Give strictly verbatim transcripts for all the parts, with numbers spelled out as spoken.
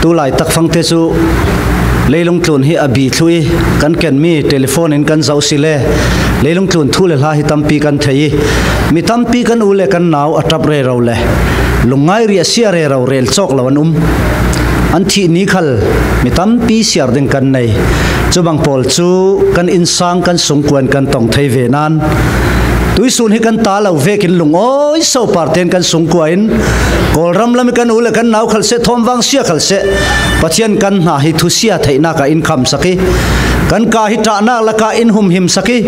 Tulaitak fangte cu leilung tlun hi a bi thluh i kan ken mi telephone in kan zoh si le leilung tlun thu le hla hi tampi kan thei i mi tampi kan u le kan nau a ṭap rero le lungngai riahsia rero rel cawk lo an um. An thih ni khal mi tampi siar ding kan nei. Cubang pawl cu kan innsang kan sungkuan kan tong thei ve nan tuihsun hi kan ta lo vekin lungawi so parten kan sungkua in Kawlram lam i kan u le kan nau khal seh, thawmvang sia khal seh, Pathian kan hna hi thusia theihnak ah in khamsak i kan kaa hi ṭahnak lakah in humhimsak i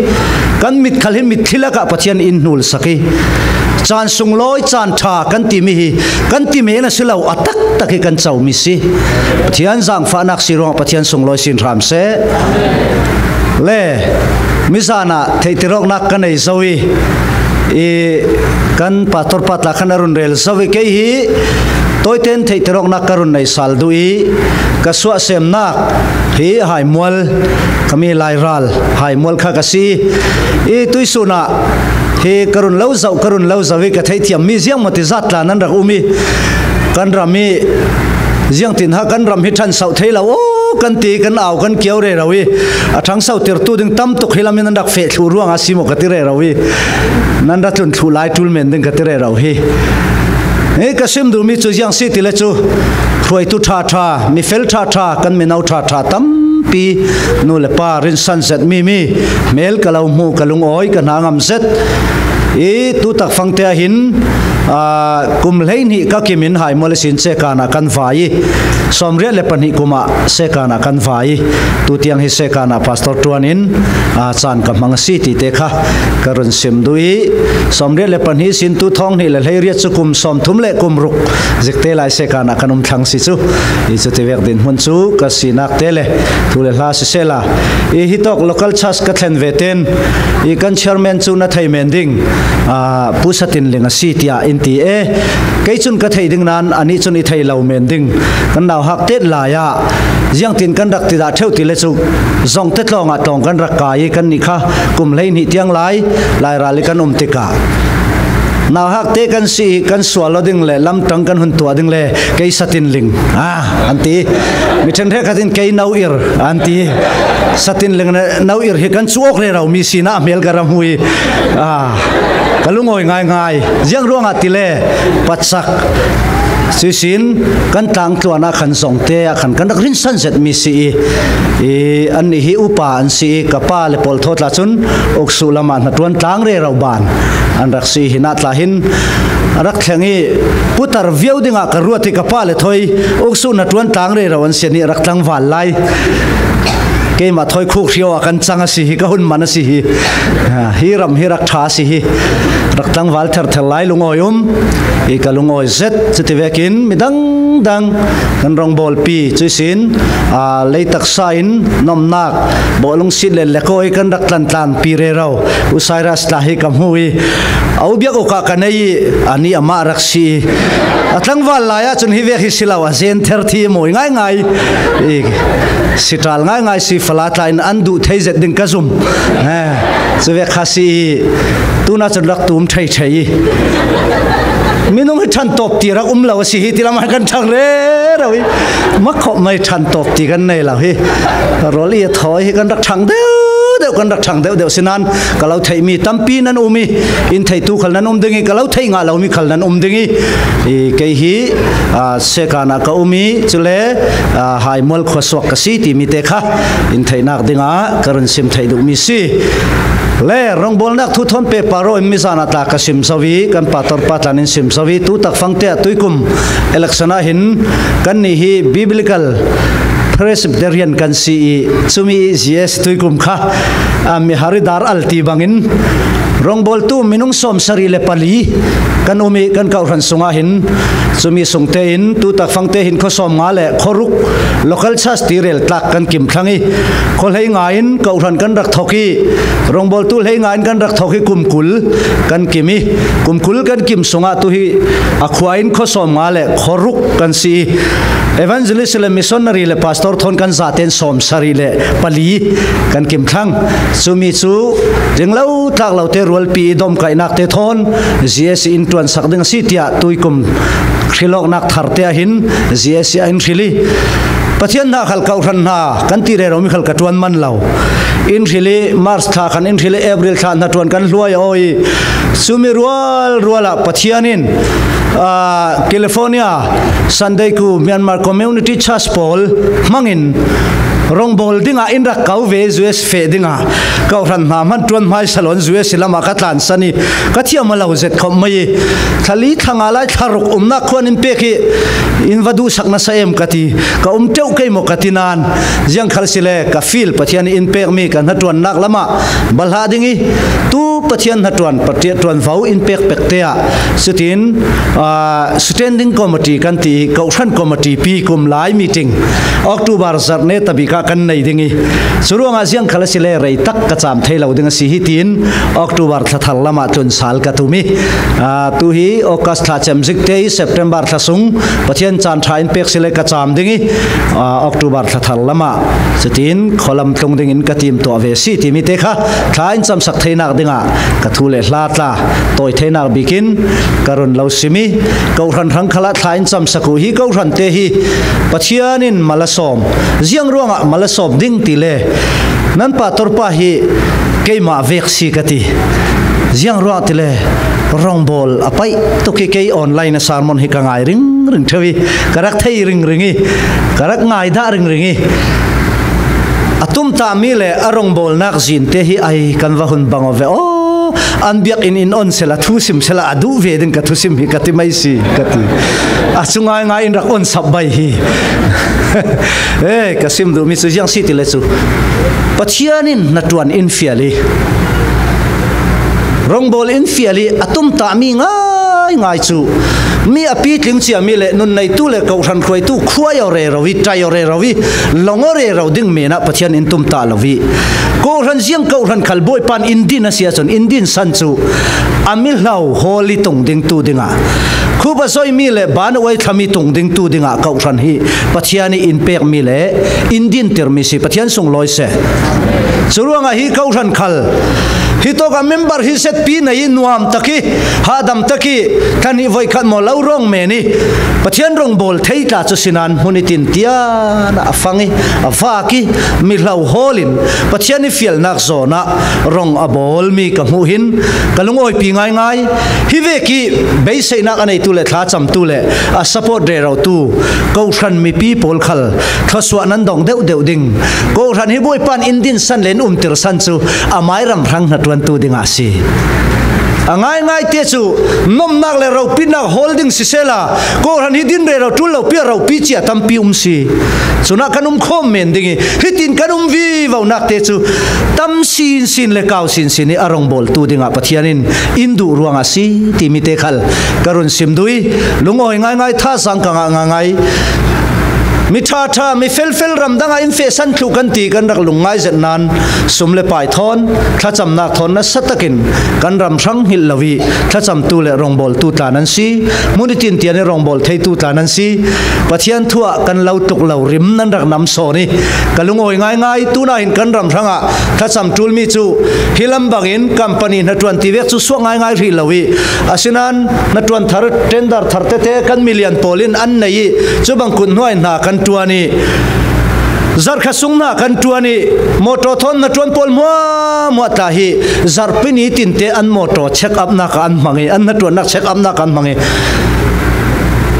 kan mit khal hi mitthli lakah Pathian in hnulsak i caan sunglawi caan ṭha kan timi hi kan ti men a si lo, a taktak i kan comi si. Pathian zaangfahnak si ruangah Pathian sunglawi sin hram seh. Le mizan ah theihter awknak ka nei zo i, i kan pastor pa tla khan a run rel zo i kei hi tawiten theihter awknak ka run nei sal duh i ka suahsemnak hi Haimual, ka mi Lairal Haimual kha ka si i tuihsun ah hi ka run lo zoh, ka run lo zoh i ka theihthiam mi ziangmawti zat tla nan rak um i kan ram i ziangtin ha kan ram hi ṭhansoh thei lo aw kan ti, kan au kan kiau rero i a ṭhangsotirtu ding tam tuk hi lam in nan rak feh thluh ruangah si maw ka ti rero i nan ra tlun thluh lai ṭul men ding ka ti rero hi. Hi ka sim duhmi cu ziang si ti le cu hruaitu ṭha ṭha, mifel ṭha ṭha, kan mino ṭha ṭha tampi nu le pa rinsan zetmi mi hmel ka lo hmu, ka lungawi ka hna ngam zet i tutak fangte ah hin, aa, kum hleihnih ka kim in Haimual ihsin Sekan ah kan vai i sawmriat le pahnih kum ah Sekan ah kan vai i tutiang hi Sekan ah pastor ṭuan in, aa, caan ka hmang a si tite kha ka run sim duh i sawmriat le pahnih ihsin tu thawng hnih le hleiriat cu kum sawmthum le kum ruk zikte lai Sekan ah kan um thlang si cu i cuti vek dinhmun cu ka sinak te le thu le hla sisehla i hitawk local church ka thlen ve ten i kan chairman cu na thei men ding, aa, Pu Satin Ling a si tiah in ti e. Kei cun ka thei ding nan anih cun i thei lo men ding. Kan nauhak tet lai ah ziangtin kan rak ti dah ṭheuh ti le cu zong te tlawng ah tlawng kan rak kai i kannih kha kum hleihnih tiang lai Lairal i kan um tikah nauhak te kan si i kan sual lo ding le lamtang kan hun tuah ding le kei Satin Ling, aa, an ti. Mi ṭhen hre khat in kei No Ir an ti. Satin Ling No Ir hi kan cu awk rero mi sinah a hmel ka ra hmu i, aa, ka lungawi ngaingai. Ziang ruangah ti le patsak cuisin kan tlang tluan ah khan zong te ah khan kan rak rinsan zetmi si i, i annih hi upa an si i ka pa le pawl thaw tla cun uksuh lamah hnaṭuan tlang rero ban an rak si i hinah tla hin a rak thleng i putar viau dingah ka ruat i ka pa le thawi uksuh hnaṭuan tlang rero an si a nih a rak tlangval lai. Keimah thawi khuk hrio ah kan cang a si hi, ka hun man a si hi. Hi ram hi rak ṭha a si hi. Rak tlangval therther lai lungawi um i ka lungawi zet. Cuti vekin midang dang kan rawngbawlpi cuisin, aa, leitaksa in nomnak bawhlung sit le lekawi kan rak tlantlanpi rero U Cyrus tla hi ka hmu i a ubiak ukah ka nei i anih amah rak si i a tlangval lai ah cun hi vek hi si lo a zenther thi mawi ngaingai i siṭal ngaingai si fala tla in an duh thei zet ding ka zum. Eh, cu vek kha si i tuna cun rak tum ṭhei ṭhei i minung hi ṭhan tawp ti rak um lo a si hi ti lamah kan ṭhang rero i makhawp mai ṭhan tawp ti kan nei lo hi. Rawl i a thawi hi kan rak ṭhang deuh deuh, kan rak ṭhang deuh deuh si nan ka lo theihmi tampi nan um i in theitu khal nan um ding i ka lo theih ngah lomi khal nan um ding i, i kei hi, aa, Sekan ah ka um i cule, aa, Haimual khuasuak ka si timi te kha in theihnak dingah ka run sim theih duhmi si. Le rawngbawlnak thu thawn pehpar aw in mizan ah tla ka sim zo i kan pastor pa tla in sim zo i tutak fangte ah tuikum election ah hin kannih hi Biblical Presbyterian kan si i cumi G S tuikum kha, aa, mi haridar al ti bangin rawngbawltu minung sawmsarih le pali kan um i kan kawhhran sungah hin cumi sungte in tutak fangte hin khuasawm nga le khuaruk local church ti rel tlak kan kim thlang i khuahlei nga in kawhhran kan rak thawk i rawngbawltu hlei nga in kan rak thawk i kum kul kan kim i kum kul kan kim sungah tu hi a khua in khuasawm nga le khuaruk kan si i evangelist le missionary le pastor thawn kan zaten sawmsarih le pali kan kim thlang. Cumi cu ringlo tlak lo te rualpi i domkaihnak te thawn G S in ṭuansak ding a si tiah tuikum hrilawknak tharte ah hin G S C ah in hril i, Pathian hna khal, kohhran hna kan ti rero mi khal ka ṭuan man lo. In hril i, March thla khan in hril i, April thla hnaṭuan kan hluai aw i, cumi rual rual ah Pathian in, aa, California Sunday Ku Myanmar Community Church pawl hmangin rawngbawl dingah in rak ko ve, U S feh dingah kohhran hna hman ṭuan hmaisa lo in U S lamah ka tlansan i, ka thiam a lo zet khawp mai i, thla li thla nga lai thla ruk umnak khuan in pek hi in va duhsak nasa em ka ti, ka um ṭeuh kei maw ka ti nan, ziang khal si le ka feel Pathian in pekmi ka hnaṭuannak lamah bal hlah ding i, tu Pathian hnaṭuan, Pathian ṭuanvo in pek pek te ah, cutin, aa, standing committee kan ti i, kohhran committee pi kum lai meeting October zarh ne tabik ah kan nei ding i, cu ruangah ziang khal a si le rei tak ka cam thei lo ding a si hi tiin October thla thar lamah tlun sal ka tum i, aa, tu hi August thla cem zik te i, September thla sung Pathian caan ṭha in pek si le ka cam ding i, aa, October thla thar lamah cutin khualam tlung dingin ka timtuah ve si timi te kha thla in camsak theinak dingah ka thu le hla tla tawi theinak bikin ka run lo sim i, kohhran hrang khalah thla in camsak uh hi, kohhran te hi Pathian in mal a sawm. Ziang ruangah mal a sawm ding ti le, nan pastor pa hi keimah vek si ka ti. Ziang ruangah ti le, rawngbawl a paih tuk i, kei online a sermon hi ka ngai ringring ṭheu i, ka rak thei ringring i, ka rak ngai dah ringring i, a tumtahmi le a rawngbawlnak zin te hi ai kan va hun bang aw ve aw. An biakinn in on sela, thu sim sela, a duh ve ding ka thusim hi ka ti mai si ka ti. A cu ngaingai in rak on sap bai hi. Eh, ka sim duhmi cu ziang si ti le cu, Pathian in hnaṭuan in fial i, rawngbawl in fial i, a tumtahmi ngaingai cu mi a pitling ciami le nun neitu le kohhran hruaitu khuai aw rero i, ṭai aw rero i, long aw rero ding men ah Pathian in tumtah lo i, kohhran ziang kohhran khal Bawipa in in din a si ahcun in dinsan cu a mihlo hawl i tung dingtu dingah, khup a zoimi le ban a uaithlami tung dingtu dingah kohhran hi Pathian i in pekmi le in dintirmi si. Pathian sunglawi seh. Cu ruangah hi kohhran khal hi tawkah member hi zetpi nei i, nuam tak i, hahdam tak i, thla hnih voikhat maw lo rawng men i, Pathian rawngbawl thei tla cu si nan hmun i tin tian ah a fang i, a vak i, mihlo hawl in Pathian i fialnak zawn ah rawng a bawlmi ka hmuh hin ka lungawipih ngaingai. Hi vek i beiseihnak a neitu le thlacamtu le a support rerotu kohhran mipi pawl khal thluasuah nan dong deuhdeuh ding. Kohhran hi Bawipa in in dinsan le in umtirsan cu amai ram hrang hnaṭuantu dingah a si. A ngaingai te cu nomnak le ropitnak hawl ding sisela, kohhran hi din rero ṭul lo pi ah ropi cia tampi um si. Cunah kan um khawm men ding i, hitin kan um vivonak te cu tam sinsin le kau sinsin i a rawngbawltu dingah Pathian in in duh ruangah a si timi te khal ka run sim duh i, lungawi ngaingai, thazaang ka ngah ngaingai. Mi ṭhaṭha, mi felfel, ramdang ah in fehsan thluh kan ti kan rak lungngai zet nan, sum le pai thawn, thlacamnak thawn nasa takin kan ram hrang hngilh lo i, thlacamtu le rawngbawltu tla nan si. Hmun i tintian i rawngbawl theitu tla nan si. Pathian thu ah kan lo tluk lo rim nan rak nam sawn i, ka lungawi ngaingai. Tunah hin kan ram hrangah thlacam ṭulmi cu hi lam bangin company hnaṭuan ti vek cu suak ngaingai rih lo i, asinain hnaṭuan thar, tender thar tete kan milian pawl in an nei i, cu bang kut hnuai hna kan ṭuan i, zarhkhat sung hna kan ṭuan i, mawṭaw thawn hnaṭuan pawl hmuahhmuah tla hi zarhpi ni tinte an mawṭaw check up nak ah an hmang i, an hnaṭuannak check up nak ah an hmang i,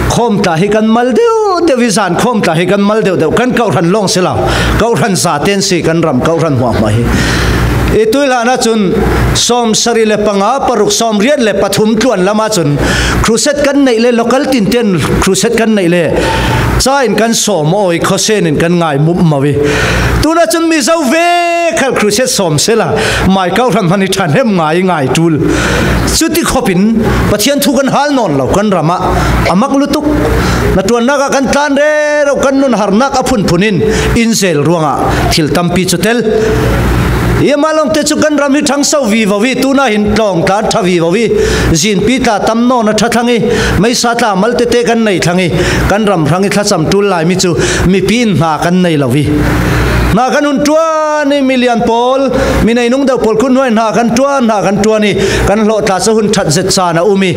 khawm tla hi kan mal deuh deuh i, zan khawm tla hi kan mal deuh deuh, kan kohhran lawng si lo, kohhran zaten si, kan ram kohhran hmuahhmuah hi. I tuihlan ahcun sawm sarih le panga, paruk, sawm riat le pathum tluan lam ahcun crusade kan neih le, local tinten crusade kan neih le, ca in kan sawm aw i, khuasen in kan ngai mummo i, tunah cun mizo ve khal crusade sawm sela, mai kohhran hman i ṭhahnem ngai i ngai ṭul. Cuti khop in Pathian thu kan hal nawn lo, kan ram ah a mak lutuk. Hnaṭuannak ah kan tlan rero, kan nun harnak a phunphun in in zel ruangah thil tampi cu tel. I amah lawngte cu kan ram hi ṭhangso vivo i, tunah hin tlawng tla ṭha vivo i, zinpi tla tam nawn a ṭha thlang i, meisa tla mal tete kan nei thlang i, kan ram hrang i thlacam ṭul laimi cu mipi in hna kan nei lo i, hna kan hun ṭuan i, milian pawl, mi nei nung deuh pawl kut hnuai hna kan ṭuan, hna kan ṭuan i, kan hlawh tla cu hun ṭhat zet caan a um i,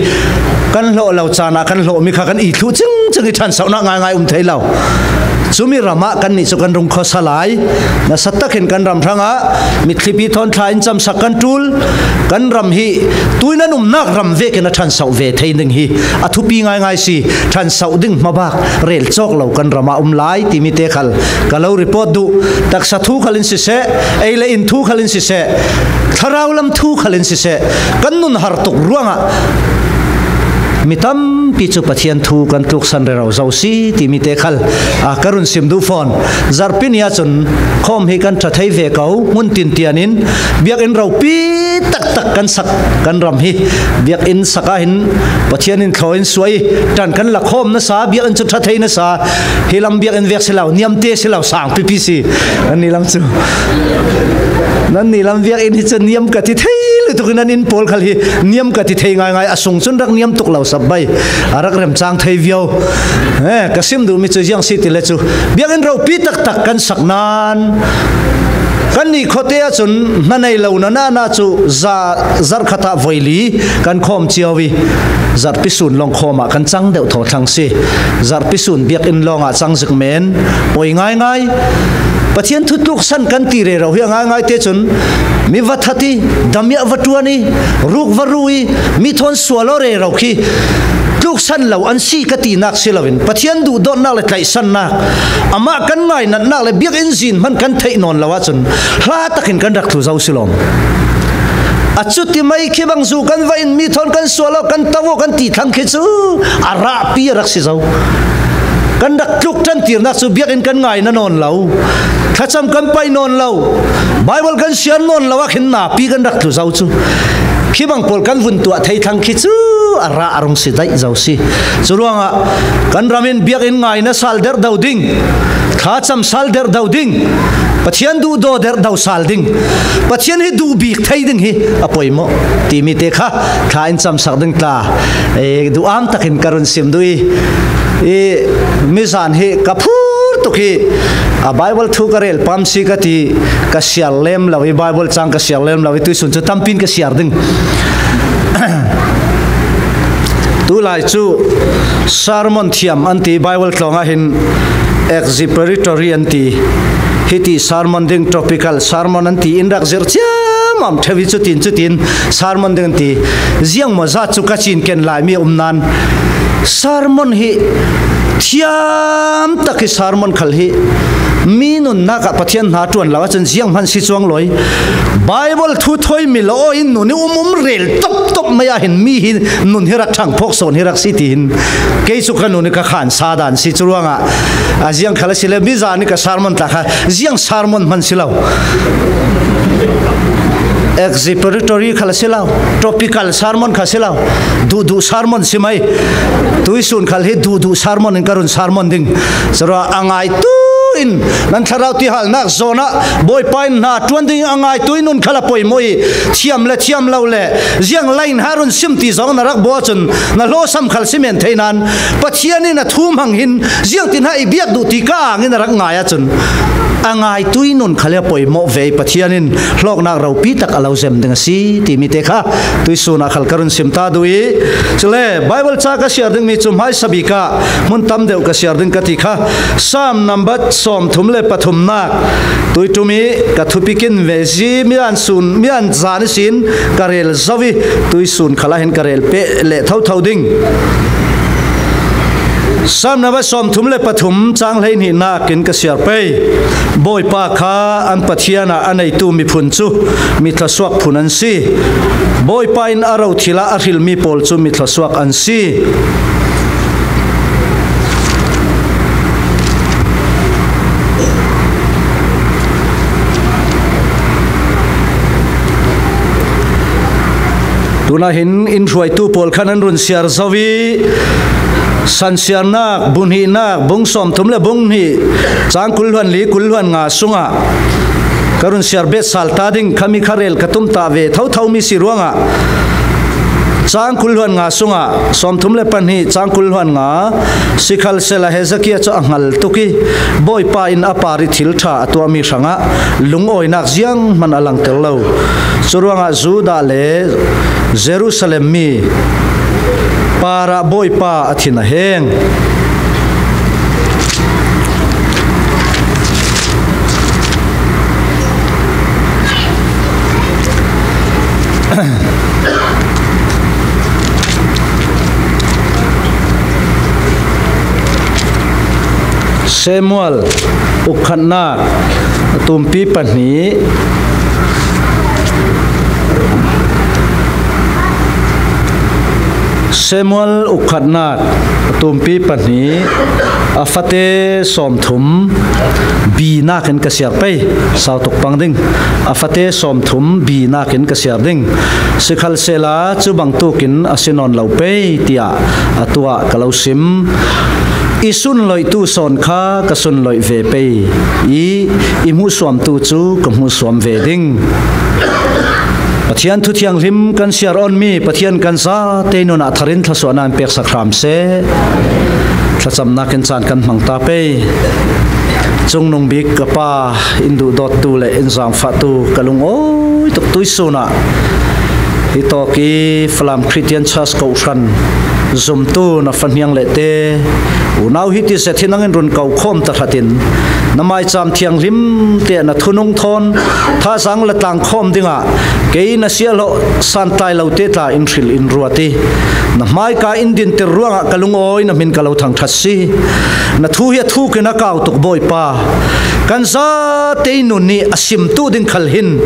Kan hlawh lo caan ah kan hlawhmi kha kan i thluh cingcing i ṭhansauhnak ngaingai um thei lo. Cumi ram ah kannih cu kan rung khuasa lai. Nasa takin kan ram hrangah mitthlipi thawn thla in camsak kan ṭul. Kan ram hi tuin an umnak ram vekin a ṭhansauh ve thei ding hi a thupi ngaingai si. Ṭhansauh ding hmabak rel cawk lo kan ram ah um lai timi te khal ka lo report duh. Taksa thu khal in siseh, ei le in thu khal in siseh, thlarau lam thu khal in siseh, kan nun har tuk ruangah mi tampi cu Pathian thu kan tluksan rero zo si timi te khal, ah, ka run sim duh fawn. Zarhpi ni ahcun khawm hi kan ṭha thei ve ko, hmun tintian in biakinn ropi taktak kan sak kan ram hi. Biakinn sak ah hin Pathian in thlaw in suai, ṭan kan la khawm nasa, biakinn cu ṭha thei nasa, hi lam biakinn vek si lo, niam te si lo, sang pipi si. Nannih lam cu, nannih lam biakinn hi cu niam ka ti thei lutuk in, nan inn pawl khal hi niam ka ti thei ngaingai, a sung cun rak niam tuk lo sap bai, a rak remcang thei viau. Eh, ka sim duhmi cu ziang si ti le cu, biakinn ropi taktak kan sak nan, kannih khuate ahcun hna nei lo na, na, na cu za, zarh khat ah voi li kan khawm cio i, zarhpi sun lawng khawm ah kan cang deuh thaw thlang si. Zarhpi sun biakinn lawng ah cang zik men, poi ngaingai. Pathian thu tluksan kan ti rero hi a ngaingai te cun mi va that i, damiah va ṭuan i, ruk va ru i, mi thawn sual aw rero khi tluksan lo an si ka tinak si loin, Pathian duhdawtnak le tlaihsannak, amah kan ngainatnak le biakinn zin hman kan theih nawn lo ahcun hla takin kan rak tlu zo si lawm. A cuti mai khi bang zu kan va in, mi thawn kan sual aw, kan to aw kan ti thlang khi cu a rahpi a rak si zo. Kan rak tluk ṭantirnak cu biakinn kan ngaina nawn lo, thlacam kan paih nawn lo, Bible kan siar nawn lo ah khin napi kan rak tlu zo cu. Khi bang pawl kan vun tuah thei thlang khi cu a rah a rung si daih zo si. Curuangah kan ram in biakinn ngaina sal derh do ding, thlacam sal derh do ding, Pathian duhdaw derh do sal ding, Pathian hi duh bik thei ding hi a poimawh timi te kha thla in camsak ding tla, eh, duham takin ka run sim duh i, i mizan hi ka phur tuk i, a Bible thu ka rel pam si ka ti, ka siar lem lo i, Bible cang ka siar lem lo i, tuisun cu tampi in ka siar ding. Tulai cu sermon thiam an ti, Bible tlawng ah hin expository an ti. Hiti sermon ding, topical sermon an ti, in rak zirh ciamam ṭheu i, cutin cutin sermon ding an ti. Ziangmaw zat cu ka cinken laimi a um nan, sermon hi thiam tak i, sermon khal hi mi nunnak ah Pathian hna ṭuan lo ahcun zianghman si cuang lo i, Bible thu thawi mi lo in nun i um um rel tawp tawp mai ah hin mi hi nun hi rak ṭhang phawk sawn hi rak si ti hin kei cu ka nun i ka khan sa dan si. Curuangah a ziang khal a si le, mizan i ka sermon tla kha ziang sermon hman si lo. Expository khal a si lo, topical sermon kha si lo, duhduh sermon si mai. Tuisun khal hi duhduh sermon in ka run sermon ding. Curuangah a ngaitu in nan thlarau tihalnak zawn ah Bawipa in hna ṭuan ding a ngaitu i, nun khal a poimawh i, thiam le thiam lo le ziang line ha run sim ti zong na rak baw cun na hlawsam khal si men thei nan, Pathian in a thu hmang hin ziangtin ha i biak duh ti ka ang in a rak ngai ahcun a ngaitu i nun khal a poimawh ve i, Pathian in hlawknak ropi tak a lo zem ding a si timi te kha tuisun ah khal ka run sim ta duh i, cule Bible ca ka siar dingmi cu hmaisa bik ah hmun tam deuh ka siar ding ka ti kha, Sam nambat sawmthum le pathumnak, tuiṭum i ka thupi kin ve zi, mian sun, mian zan ihsin ka rel zo i, tuisun khal ah hin ka rel peh leh thotho ding. Sam nambat sawmthum le pathum, cang hleihnihnak in ka siar pei. Bawipa kha an Pathian ah a neitu miphun cu mi thluasuak phun an si. Bawipa in a rothil ah a hrilmi pawl cu mi thluasuak an si. Tunah hin in hruaitu pawl khan an run siar zo i, Sansiarnak, buhnihnak, bung sawmthum le bung hnih, cang kul hluan li, kul hluan nga sungah ka run siar bet sal ta ding, khami kha rel ka tum ta ve thotho mi si ruangah, cang kul hluan nga sungah, sawmthum le pahnih, cang kul hluan nga, sikhalsehla Hezekiah cu a hngal tuk i, Bawipa in a par i thil ṭha a tuahmi hrangah lungawinak zianghman a langter lo. Curuangah Judah le Jerusalem mi Parah Bawipa a thin a heng. Samuel ukhatnak a tumpi pahnih. Samuel ukhatnak a tumpi pahnih, a fate sawmthum, binakin ka siar pei, sautuk pang ding. A fate sawmthum, binakin ka siar ding. Sikhalsehla cu bangtukin a si nawn lo pei, tiah atu ah ka lo sim. I sunloihtu sawn kha ka sunloih ve pei i, i hmuhsuamtu cu ka hmuhsuam ve ding. Pathian thu thianghlim kan siar onmi Pathian kan zate nun ah tharin thluasuahnak in peksak hram seh. Thlacamnak in caan kan hmang ta pei. Cungnung bik ka pa, in duhdawttu le in zaangfahtu, ka lungawi tuk tuihsun ah hitawk i Falam Christian Church kohhran zumtu na fahniang le te unau hi ti zet hi nangin run ko khawm tahratin na maicam thianghlim te na thunung thawn thazaang la tlang khawm dingah kei na siahlawh santlai lo te tla in hril in ruat i na hmaika in dinter ruangah ka lungawi na hmin ka lo thangṭhat si. Na thu hi a thukin a kau tuk Bawipa. Kan zate nun nih a simtu ding khal hin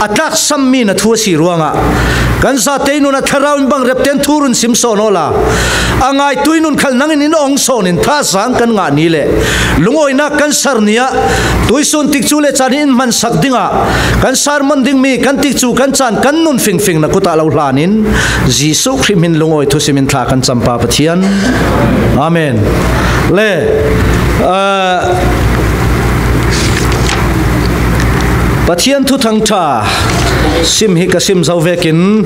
a tlaksammi na thu a si ruangah kan zate nun a thlarau in bangrep ten thu run sim sawn awla a ngaitui nun khal nangin in ong sawn in thazaang kan ngah ni le lungawinak kan sar ni ah tuihsun tikcu le caan hi in hmansak dingah kan sermon dingmi kan tikcu kan caan kan nun fingfing na kut ah lo hlan in Jesuh Khrih hmin lungawi thusim in thla kan campa Pathian. Amen. Le, ah, Pathian thu thangṭha sim hi ka sim zo vekin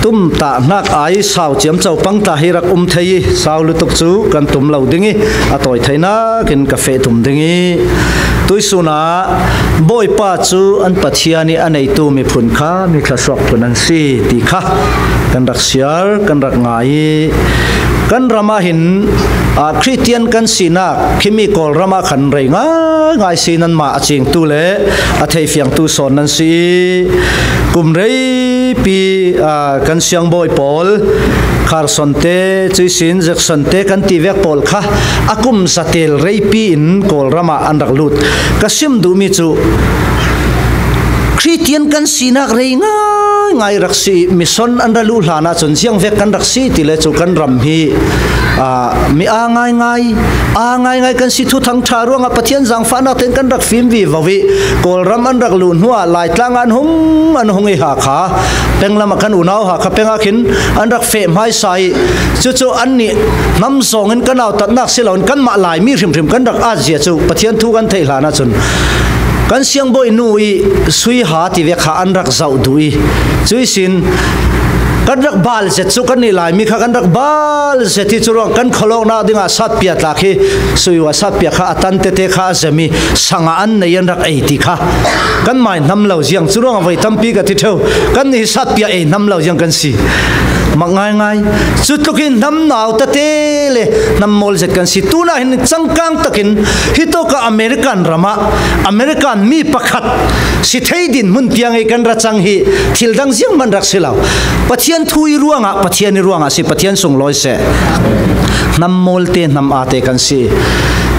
tumtahnak ai sau ciamco pangtah hi rak um thei i sau lutuk cu kan tum lo ding i a tawi theinak in ka feh tum ding i tuihsun ah Bawipa cu an Pathian i a neitu miphun kha mi thluasuak phun an si ti kha kan rak siar, kan rak ngai i kan ram ah hin, ah, Khristian kan sinak khimi Kawlram ah khan rei ngaingai si, nanmah a cingtu le a theifiangtu sawn nan si i kum reipi, ah, kan siangbawi pawl Carson te, cuisin Jackson te kan ti vek pawl kha a kum zatel reipi in Kawlram ah an rak lut. Ka sim duhmi cu Khristian kan sinak rei ngaingai rak si i mission an ra luh hlan ahcun ziang vek kan rak si ti le cu kan ram hi, ah, mi aa ngaingai, aa ngaingai kan si. Thuthang ṭha ruangah Pathian zaangfahnak tein kan rak fim vivo i Kawlram an rak luh hnuah Laitlang ah an hung, an hung i Hakha peng lamah kan unau Hakha peng ah khin an rak feh hmaisa i cucu annih hnam zawng in kan autatnak si loin kanmah Laimi hrimhrim kan rak at zia cu Pathian thu kan theih hlan ahcun kan siangbawi nu i suiha ti vek kha an rak zoh duh i cuisin kan rak bal zet cu kannih Laimi kha kan rak bal zet i curuang kan khualawknak dingah satpia tlak hi suiwa satpia kha a tan tete kha a zem i sangah an nei an rak ei ti kha kan mai hnam lo ziang curuang a voi tampi ka ti ṭheu. Kannih hi satpia ei hnam lo ziang kan si. Mak ngaingai. Cutluk in hnam nau tete le hnam mawl zet kan si. Tunah hin cangkang takin hitawk ah American ram ah American mi pakhat si thei din hmun tiang i kan ra cang hi thil dang ziang man rak si lo. Pathian thu i ruangah, Pathian i ruangah si, Pathian sunglawi seh. Hnam mawl te, hnam aa te kan si.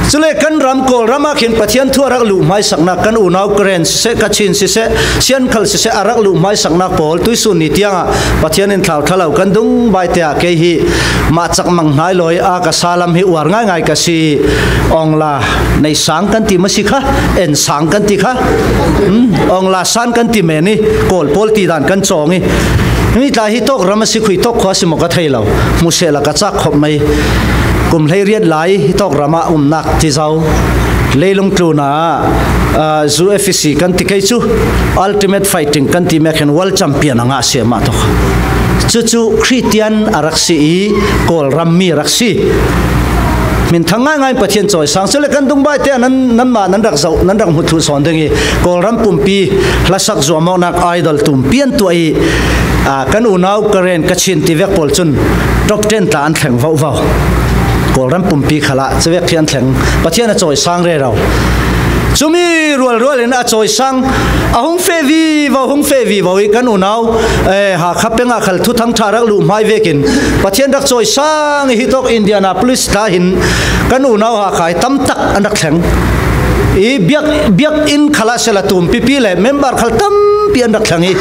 Cule kan ram Kawlram ah khin Pathian thu a rak luh hmaisaknak kan unau Karen siseh, Kachin siseh, Siankhal siseh a rak luh hmaisaknak pawl tuihsun ni tiangah Pathian in thlau ṭha lo kan dungbai te ah kei hi mah cak mang hnai lawi a ka sa lam hi uar ngaingai ka si. Awngla nei sang kan ti maw si kha, en sang kan ti kha. Hmm, awngla san kan ti men i Kawl pawl ti dan kan cawng i. Himi tla hi tawk ram a si, khui tawk khua si maw ka thei lo. Hmuhseh la ka cak khop mai. Kum hleiriat lai hi tawk ram ah umnak ti zo. Leilung tlun ah, ah, U F C kan ti kei cu Ultimate Fighting kan ti mek hin world champion a ngah si amah tawk. Cucu Khristian a rak si i Kawlram mi a rak si. Min thang ngaingai Pathian cawisang. Cule kan dungbai te ah nan, nanmah nan rak zoh, nan rak hmu thluh sawn ding i Kawlram pumpi hlasak zuamawknak idol tumpi an tuah i, aa, kan unau Karen, Kachin ti vek pawl cun top ten tla an thleng vauh vauh. Kawlram pumpi khalah chavek khi an thleng. Pathian a chawisang rero. Chumi rualrual in a chawisang, a hung feh vivo, hung feh vivo i kan unau, eh, Hakha pengah khal thuthang ṭha rak luh hmai vekin Pathian rak chawisang i hi tawk Indianapolis tla hin kan unau Hakha i tamtak an rak thleng. I biak, biak in khalah sela tum pipi le member khal tampi an rak thleng i,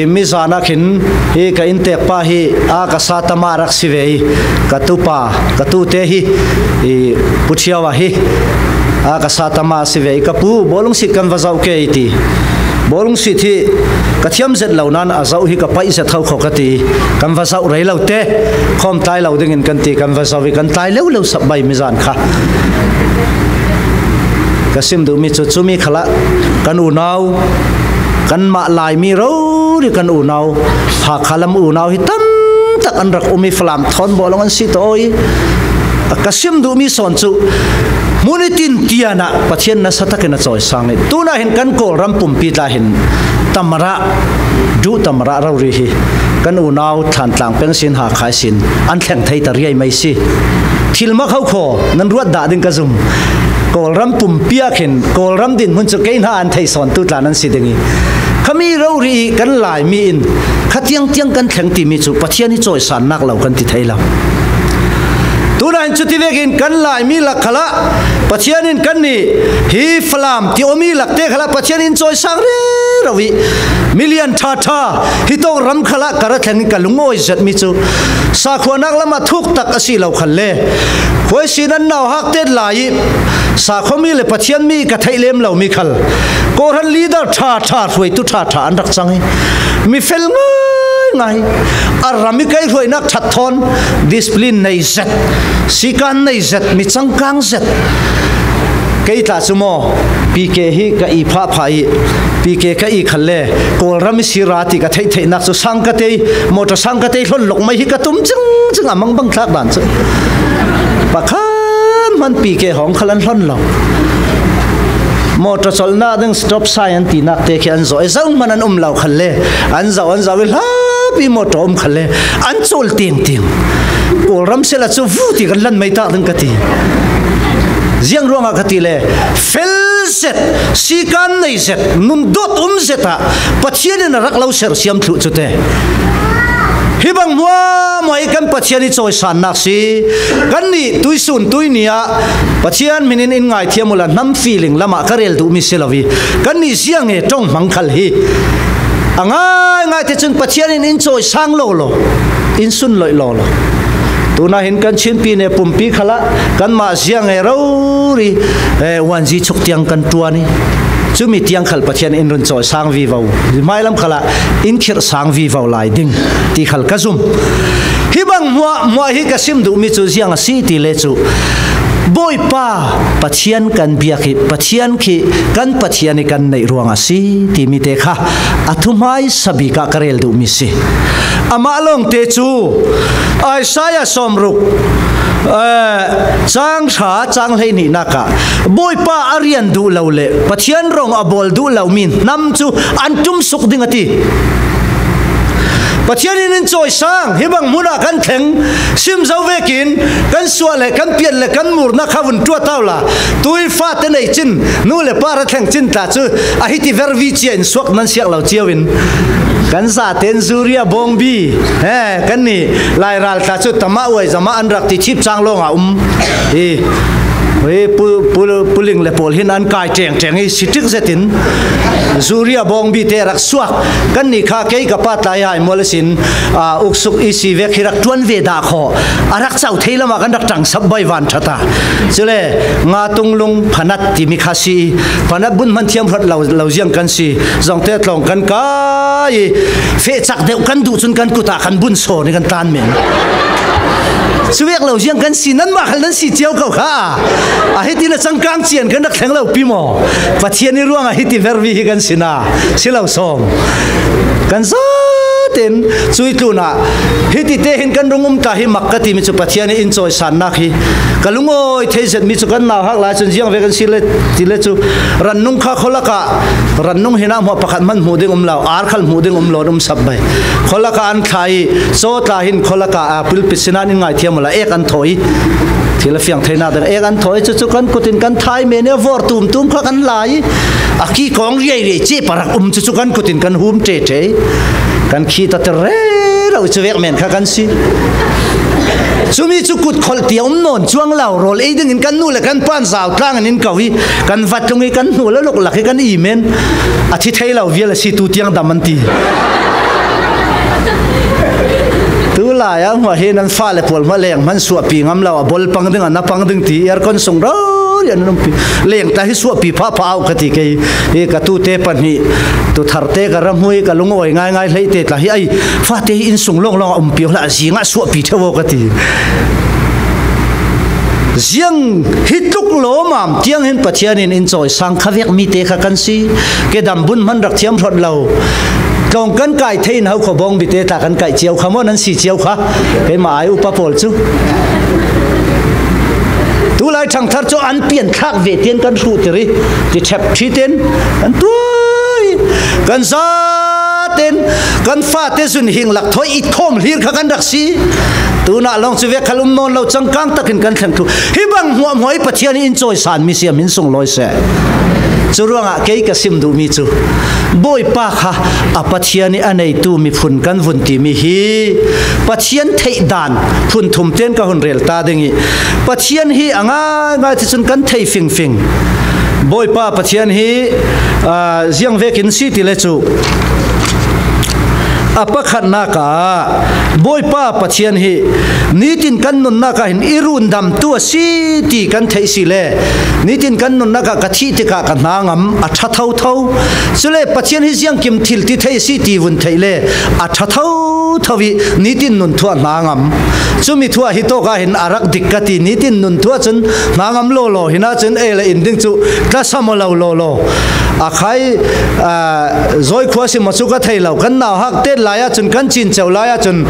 i mizana khin hi ka inntek pa hi a ka sa tama rak si ve i, ka tupa, ka tute hi, i Pu Thiau a hi a ka sa tama si ve i, ka pu, bawlung sit kan va zauh ke i ti. Bawlung sit hi ka thiam zet lo nan a zauh hi ka paih zet ho kho ka ti. Kan va zauh rei lo te, khawm tlai lo dingin kan ti, kan va zauh i kan tlai leuh leuh sap bai mizan kha. Ka sim duhmi chu chumi khalah kan unau, kanmah Laimi rori kan unau, Hakha lam unau hi tamtak an rak um i Falam thawn bawlung an si tawh i. Ka sim duhmi sawn chu hmun i tin tianah Pathian nasa takin a chawisang i. Tunah hin kan Kawlram pumpi tla hin tamara, duh tamara rori hi kan unau Thantlang peng sin Hakha i sin an thleng thei ta riai mai si. Thil mak ho khaw nan ruat dah ding ka zum. Kawlram pumpi ah khin Kawlram dinhmun chu kei hna an thei sawntu tla nan si ding i. Khami rori i kan Laimi in kha tiangtiang kan thleng timi chu Pathian i chawisannak lo kan ti thei lo. Tunah hin chuti vekin kan Laimi lak khalah Pathian in kannih hi Falam ti om i lakte khalah Pathian in chawisang rero i. Milian ṭha ṭha hi tawk ram khalah ka ra thleng i ka lungawi zetmi chu sakhuanak lamah thuk tak a si lo khal le. Khuaisin an nauhak tet lai i sakhuami le Pathian mi ka theih lem lo mi khal. Kawhran leader ṭha ṭha, hruaitu ṭha ṭha an rak cang i. Mi fel ngai ngai. A ram i kai hruainak ṭhat thawn discipline nei zet, sikan nei zet, mi changkang zet. Kei tla chu maw, P K hi ka i phah phah i, P K ka i khal le, Kawlram i si ra ti ka theih theihnak chu sang ka tei, motor sang ka tei hlon lok mai hi ka tum cing cing a mangbang thlak dan chu. Pakhat hman P K hawng khal an hlon lo. Motor cawlhnak ding stop sign an tinak te khi an zawh i zoh hman an um lo khal le, an zoh, an zoh i hlap i motor um khal le, an cawl tiang tiang. Kawlram sela chu vu ti kan lan mai tak ding ka ti. Ziang ruangah ka ti le, fel zet, sikan nei zet, nun dawt um zet ah Pathian in a rak lo sersiam thluh cu te. Hi bang hmuahhmuah i kan Pathian i cawisannak si. Kannih tuisun tuini ah Pathian hminin in ngaithiam uhla hnam feeling lamah ka rel duhmi si lo i, kannih ziang e ṭong hmang khal hi. A ngaingai te cun Pathian in in cawisang lawlaw, in sunloih lawlaw. Tunah hin kan Chinpi ne pumpi khalah kanmah ziang e rori, eh, wanzi chuk tiang kan ṭuan i, cumi tiang khal Pathian in run cawisang vivo, hmailam khalah in khirhsang vivo lai ding ti khal ka zum. Hi bang hmuahhmuah hi ka sim duhmi cu ziang a si ti le cu, Bawipa Pathian kan biak i Pathian khi kan Pathian i kan neih ruang a si timi te kha a thuhmai sabik ah ka rel duhmi si. Amah lawngte cu Isaiah sawmruk, eh, cang hra, cang hleihnihnak ah Bawipa a rian duh lo le Pathian rong a bawl duh lomi hnam cu an ṭumsuk ding a ti. Pathian in in cawisang, hi bang hmun ah kan thleng, sim zo vekin kan suah le kan piat le kan murnak kha vun ṭuat awla, tui fate nei cin, nu le pa ra thleng cin tla cu a hiti vervi cia in suak nan siak lo cio in kan zaten Zuria Bawngbi, he, kannih Lairal tla cu tamah uai zamah an rak ti thip cang lawngah um. Hi, hi pu, pu, puling le pawl hin an kai ṭengṭeng i siṭik zetin Zuria Bawngbi te rak suak. Kannih kha kei ka pa tlai hai mual a sin, aa, uksuk i si vek hi rak ṭuan ve dah khaw. A rak cau thei lamah kan rak ṭangsap bai van ṭha ta. Cule nga tunglung phanat timi kha si i, phanat bun hman thiam hrawt lo, lo ziang kan si. Zongte tlawng kan kai i, fehcak deuh kan duh cun kan kut ah kan bun sawn i kan tlan men. Cuvek lo ziang kan si, nanmah khal nan si cio ko kha. A hiti na changkang cian kan rak thleng lo pi maw? Pathian i ruangah hiti vervi hi kan si na, si lo sawm. Kan zaten cui tlunah hiti te hin kan rung um ta hi mak ka timi cu Pathian i in cawisannak hi ka lungawi thei zetmi cu kan nauhak lai cun ziang ve kan si le ti le cu rannung kha khualakah rannung hinah hmuah pakhat hman hmuh ding um lo, ar khal hmuh ding um lo, an um sap bai. Khualakah an thla i cawtla hin khualakah a pulpit sinah in ngaithiam uhla ek an thawi. Thil a fiang theinak ding ek an thawi, cucu kan kutin kan thai men i a vor tumtum kha kan lai. A ki kawng riai riai cih parak um cucu kan kutin kan hum ṭe ṭe. Kan khi ta te rero cu vek men kha kan si. Cumi cu kut kholh ti a um nawn cuang lo, rawl ei dingin kan nu le kan pan zau tlang in in ko i kan vat lung i kan hnu le luk lak i kan i men. A thi thei lo vial a si, tu tiang dam an ti. Tu lai ah hmah hi nan fale pawl hmah leng hman suahpi ngam lo, a bol pang ding, a na pang ding ti aircon sung rori an umpi. Leng ta hi suahpi phah phah au ka ti kei. Hi ka tute pahnih, tu tharte ka ram hui, ka lungawi ngaingai hleite tla hi ai. Fate hi inn sung lawnglawng a umpi hlah, zingah suahpi ṭheu aw ka ti. Ziang hi tluk lawmam tiang hin Pathian in in cawisang kha vek mite kha kan si. Ke dam bun hman rak thiam hrawt lo. Tlawng kan kai thei in ho khuabawng bite tla kan kaih cio kha maw, nan si cio kha. Keimah ai upa pawl cu. Tulai ṭhangthar cu an pianthlak ve tian kan hruhtir i ti ṭhep ṭhi ten kan tuai. Kan zaten kan fate zun hing lak thawi it khawm hlir kha kan rak si. Tunah lawng cu vek khal um nawn lo, cangkang takin kan thleng thluh. Hi bang hmuahhmuah i Pathian i in cawisanmi siam hin sunglawi seh. Cu ruangah kei ka sim duhmi cu Bawipa kha a Pathian i a neitu miphun kan vun timi hi Pathian theih dan phun thum ten ka hun rel ta ding i Pathian hi a ngaingai ti cun kan thei fingfing. Bawipa Pathian hi, aa, ziang vekin si ti le cu a pakhatnak ah Bawipa Pathian hi nitin kan nunnak ah hin i rundamtu a si ti kan theih si le nitin kan nunnak ah ka thih tikah ka hna ngam a ṭha thotho. Cule Pathian hi ziangkim thil ti thei a si ti vun theih le a ṭha thotho i nitin nun thuah hna ngam. Cumi thuah hi tawk ah hin a rak dik ka ti, nitin nun thuah cun hna ngam lawlaw, hinah cun ei le in ding cu tlasam aw lo lawlaw. A khai, aa, zawi khua si maw cu ka thei lo. Kan nauhak tet lai ah cun, kan cinceu lai ah cun,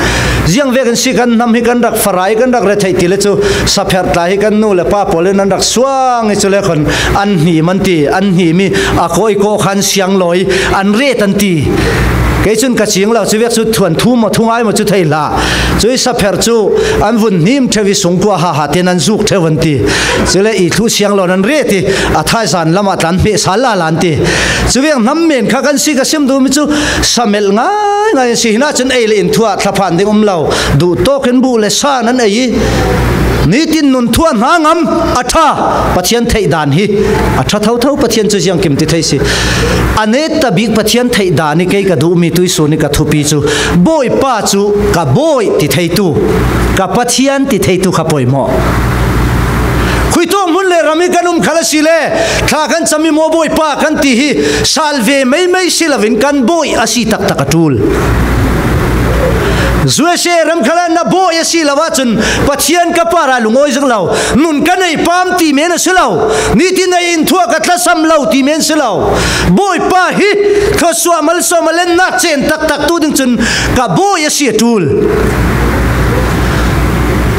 ziang vekin si kan hnam hi kan rak farai, kan rak retheih ti le cu, sapherh tla hi kan nu le pa pawl in an rak suang i cu le khon an hnim an ti, an hnim i a kawi kaw khan sianglawi an ret an ti. Kei cun ka cing lo, cu vek cu thuan thu maw, thungai maw cu thei hlah. Cu i sapherh cu an vun hnim ṭheu i sungkua haha tein an zuk ṭheu an ti. Cule i thluh sianglawi an ret i a thaizan lamah tla an hmeh sal lala an ti. Cu vek hnam men kha kan si ka sim duhmi cu samelh ngaingai an si. Hinah cun ei le in thuah thlaphan ding um lo, duh tawkin buh le san an ei i nitin nun thuah hna ngam a ṭha. Pathian theih dan hi a ṭha thotho. Pathian cu ziangkim ti thei si. A netta bik Pathian theih dan i kei ka duhmi tuisun i ka thupi cu Bawipa cu ka Bawi ti theitu, ka Pathian ti theitu kha poimawh. Khuitawk hmun le ram i kan um khal a si le thla kan cam i maw Bawipa kan ti hi sal ve meimei si loin kan Bawi a si taktak a ṭul. U S A ram khalah na Bawi a si lo ahcun Pathian ka par ah lungawi zik lo, nun ka nei pam ti men a si lo, nitin ei in thuah ka tlasam lo ti men si lo. Bawipa hi thluasuah malsawm a lennak cen taktak tu ding cun ka Bawi a si a ṭul.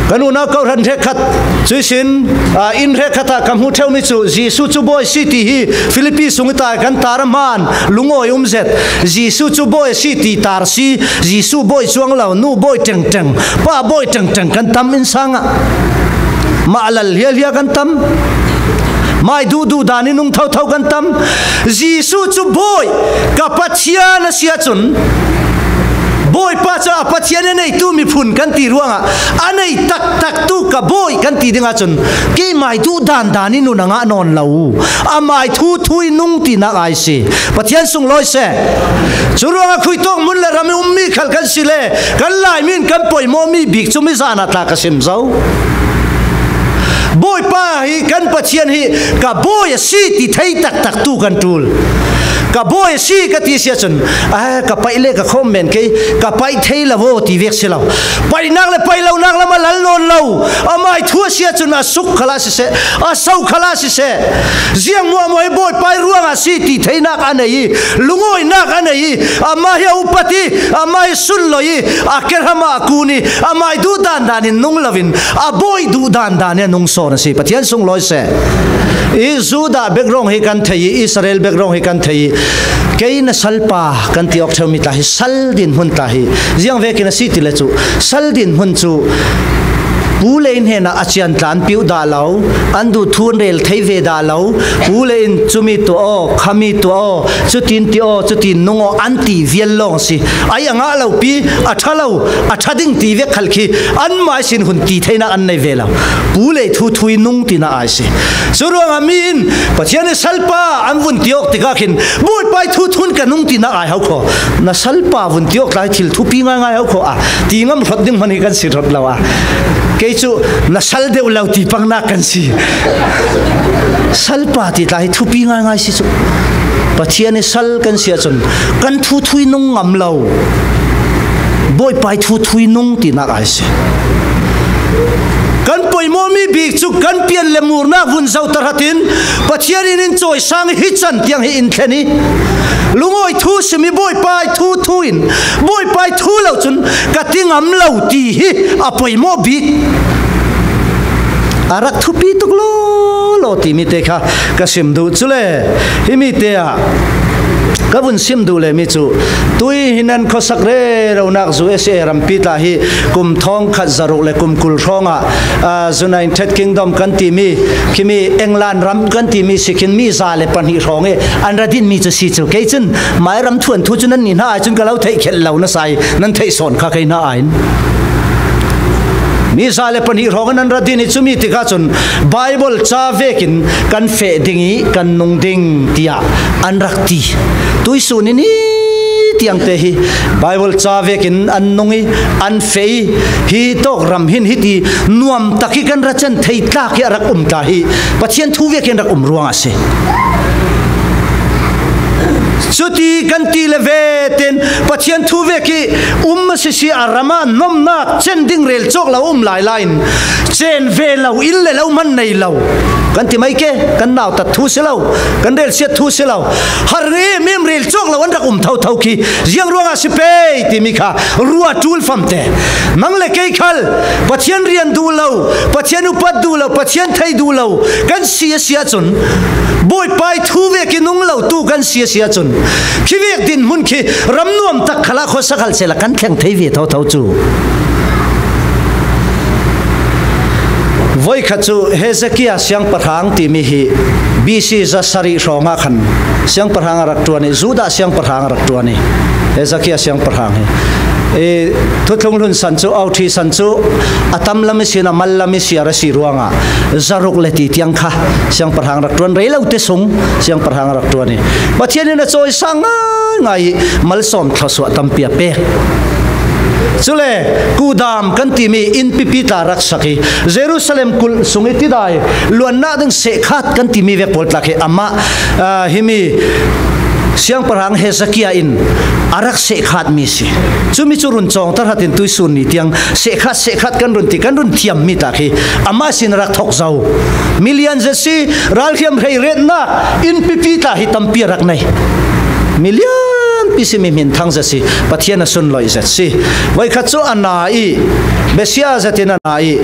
Kan unau kohhran hrekkhat, cuihsin, aa, inn hrekkhat ah ka hmuh ṭheumi cu Jesuh cu Bawi si ti hi Filipi sung i tai kan tar a hmaan lungawi um zet. Jesuh cu Bawi si ti tar si, Jesuh Bawi cuang lo, nu Bawi ṭengṭeng, pa Bawi ṭengṭeng kan tam innsang ah. Mah lal hliahhliah kan tam. Mai duhduh dan i nung thotho kan tam. Jesuh cu Bawi, ka Pathian a si ahcun, Bawipa cu a Pathian a neitu miphun kan ti ruangah a nei taktak tu ka Bawi kan ti ding ahcun keimai duh dan dan i nun a ngah nawn lo. Amai thu thu i nung tinak ai si. Pathian sunglawi seh. Cu ruangah khuitawk hmun le ram i ummi khal kan si le kan Laimi in kan poimawhmi bik cu mizan ah tla ka sim zo. Bawipa hi kan Pathian hi ka Bawi a si ti thei taktak tu kan ṭul. ka bawi a si ka ti si ahcun, a, ka paih le ka khawm men kei, ka paih thei lo aw ti vek si lo. Paihnak le paih lonak lam a lal nawn lo. Amah ih thu a si ahcun a suk khalah siseh, a so khalah siseh, ziang muahmuah hi Bawipa ih ruangah si ti theinak a nei ih, lungawinak a nei ih, amah hi a upat ih, amah hi sunloi ih, a kerham ah a kun ih, amah ih duh dandan in nung loin, a bawi duh dandan ih a nung sawn a si. Pathian sunglawi seh. Ih Judah background hi kan thei ih, Israel background hi kan thei ih, kei na salpa kan ti awk ṭheumi tla hi sal dinhmun tla hi ziang vekin a si ti le cu, sal dinhmun cu pu le hnenah a cian tla an piuh dah lo, an duh thu an rel thei ve dah lo, pu le in cumi tuah aw, khami tuah aw, cutin ti aw, cutin nung aw an ti vial lawng a si. Ai a ngah lo pi, a ṭha lo, a ṭha ding ti vek khal khi anmah ihsin hun ti theinak an nei ve lo. Pu le thu thui nung tinak ai si. Cu ruangah mi in Pathian ih salpa an vun ti awk tikah khin Bawipa ih thu thun ka nung tinak ai hau kho. Na salpa vun ti awk tla hi thil thupi ngaingai hau kho a, ti ngam hlawt ding hman hi kan si hlawt lo a. Kei cu na sal deuh lo ti pangnak kan si. Salpa ti tla hi thupi ngaingai si cu. Pathian ih sal kan si ahcun kan thu thui nung ngam lo. Bawipa ih thu thui nung tinak ai si. Kan poimawhmi bik cu kan pian le murnak vun zoh tahratin Pathian in in cawisang hi can tiang hi in thlen ih lungawi thu sim ih Bawipa ih thu thu in Bawipa ih thu lo cun ka ti ngam lo ti hi a poimawh bik. A rak thupi tuk lawlaw timi te kha ka sim duh. Cule himi te ah ka vun sim duh lemi cu tui hi nan khuasak reronak U S A rampi tla hi kum thawngkhat zaruk le kum kul hrawngah, aa, United Kingdom kan timi, khimi England ram kan timi si khin mi za le pahnih hrawng i an ra dinmi cu si cu. Kei cun mai ram thuan thu cu nan ni hna ai cun ka lo theih khelh lo nasa i nan theih sawn kha kei hna ai. Mi za le pahnih hrawng in an ra din i cumi tikah cun Baibal ca vekin kan feh ding i kan nung ding tiah an rak ti. Tuihsun in hi tiangte hi Baibal ca vekin an nung i an feh i hi tawk ram hin hiti nuam tak i kan ra can thei tlak i a rak um ta hi Pathian thu vekin rak um ruang a si. Cuti kan ti le ve tein Pathian thu vek i um a si si a ram ah nomnak cen ding rel cawk lo um lai lai in cen ve lo, inn le lo hman nei lo kan ti mai ke, kan nautat thu si lo, kan relsiat thu si lo, har nge mem rel cawk lo an rak um thotho khi ziang ruangah si pei timi kha ruah ṭul famte. Nang le kei khal Pathian rian duh lo, Pathian upat duh lo, Pathian thei duh lo kan si a si ahcun, Bawipa ih thu vek i nung lo tu kan si a si ahcun, khi vek dinhmun khi ram nuam tak khalah khuasa khal sehla kan thleng thei ve thotho cu. Voikhat cu Hezekiah siangpahrang timi hi B C zasarih hrawngah khan siangpahrang a rak ṭuan i, Judah siangpahrang a rak ṭuan i, Hezekiah siangpahrang hi, i, Thuthlung Hlun san cu, Authi san cu a tam lam ihsin a mal lam ihsi a ra si ruangah zaruk le ti tiang kha siangpahrang rak ṭuan, rei lo te sung siangpahrang rak ṭuan i Pathian in a cawisang ngaingai i malsawm thluasuah tampi a pek. Cule Kudam kan timi inn pipi tla rak sak i Jerusalem kulh sung i tidai luannak ding sehkhat kan timi vek pawl tla khi amah, aa, himi siangpahrang Hezekiah in a rak sehkhatmi si. Cumi cu run cawng tahratin tuihsun ni tiang sehkhat, sehkhat kan run ti, kan run thiammi tla khi amah sin a rak thok zo. Milian zet si, ralhriam hreiretnak inn pipi tla hi tampi a rak nei. Milian pi si, mi hmin thang zet si, Pathian a sunloih zet si. Voikhat cu a na i, besia zetin a na i,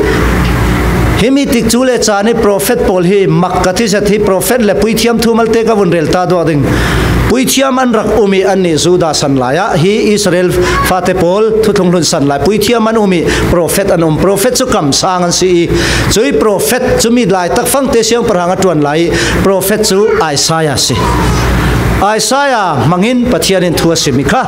himi tikcu le caan i profet pawl hi mak ka ti zet hi, profet le puithiam thu malte ka vun rel ta duak ding. Puithiam an rak um i annih Judah san lai ah hi Israel fate pawl Thuthlung Hlun san lai puithiam an um i profet an um. Profet cu kamsang an si i, cui profet cu mi laitak fangte siangpahrang a ṭuan lai i profet cu Isaiah si. Isaiah hmangin Pathian in thu a simi kha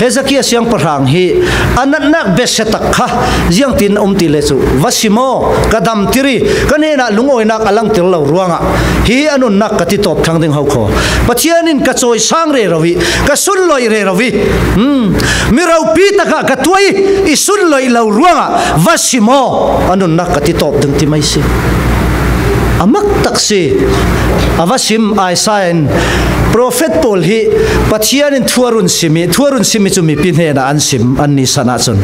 Hezekiah siangpahrang hi a natnak besia tak kha ziangtin a um ti le cu, va si maw, ka damtir i ka hnenah lungawinak a langter lo ruangah hi a nunnak ka ti tawp thlang ding ho kho. Pathian in ka cawisang rero i ka sunloih rero i, hmm, mi ropi takah ka tuah i i sunloih lo ruangah va si maw, a nunnak ka ti tawp ding ti mai si. A mak tak si. A va sim Isaiah in Profet pawl hi Pathian in thu a run sim i, thu a run sim i cu mipi hnenah an sim, an ni san ahcun.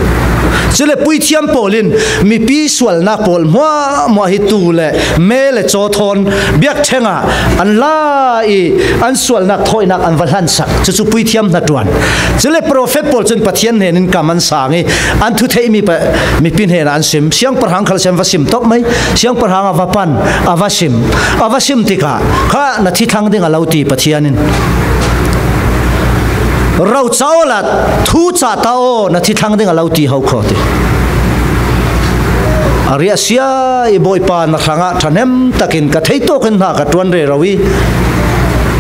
Cule puithiam pawl in mipi sualnak pawl hmuahhmuah hi tu le me le caw thawn biakṭheng ah an la i an sualnak thawinak an va hlansak. Cucu puithiam hnaṭuan. Cule profet pawl cun Pathian hnen in kam an sang i an thu theihmi pa, mipi hnenah an sim. Siangpahrang khal si an va sim top mai. Siangpahrang a va pan, a va sim. A va sim tikah kha na thi thlang ding a lo ti Pathian in. Roca awla thu ca ta aw, na thi thlang ding a lo ti ho kho ti. A riahsia i Bawipa na hrangah ṭhahnem takin ka theitawk in hna ka ṭuan rero i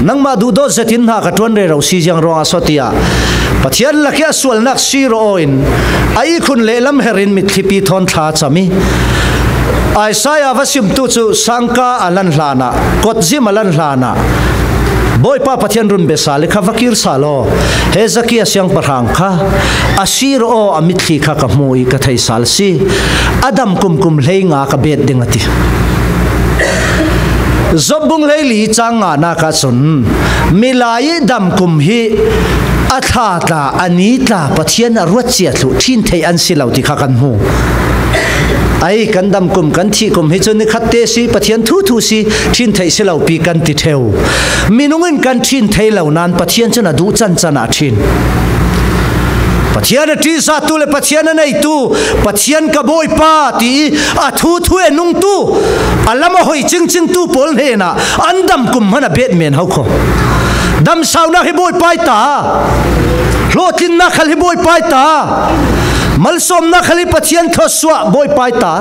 nangmah duhdawt zetin hna ka ṭuan rero si ziang ruangah so tiah Pathian lakih a sualnak si rawh aw in a ihkhun lehlam her in mitthlipi thawn thla a cam i Isaiah va simtu cu sangka a lan hlanah, kotzim a lan hlanah, Bawipa Pathian run bia sal i kha va kir sal aw. Hezekiah siangpahrang kha a si rawh aw, a mitthli kha ka hmu i ka thei sal si. A dam kumkum hleinga ka bet ding a ti. Job bung hleili cang nganak ahcun milai i dam kum hi a thla tla, a ni tla Pathian a ruat cia thluh ṭhin theih an si lo ti kha kan hmu. Ai, kan dam kum, kan thih kum hi cu nikhat te si, Pathian thu thu si, ṭhin theih si lo pi kan ti ṭheu. Minung in kan ṭhin thei lo nain Pathian cun a duh cancan ah ṭhin. Pathian a ṭihzahtu le Pathian a neitu, Pathian ka Bawipa ti i a thu thu e nungtu, a lam a hoi cingcingtu pawl hnenah an dam kum hmanh a bet men ho kho. Damsaunak hi Bawipa i ta, hlawhtlinnak khal hi Bawipa i ta, malsawmnak khal hi Pathian thluasuah Bawipa i ta.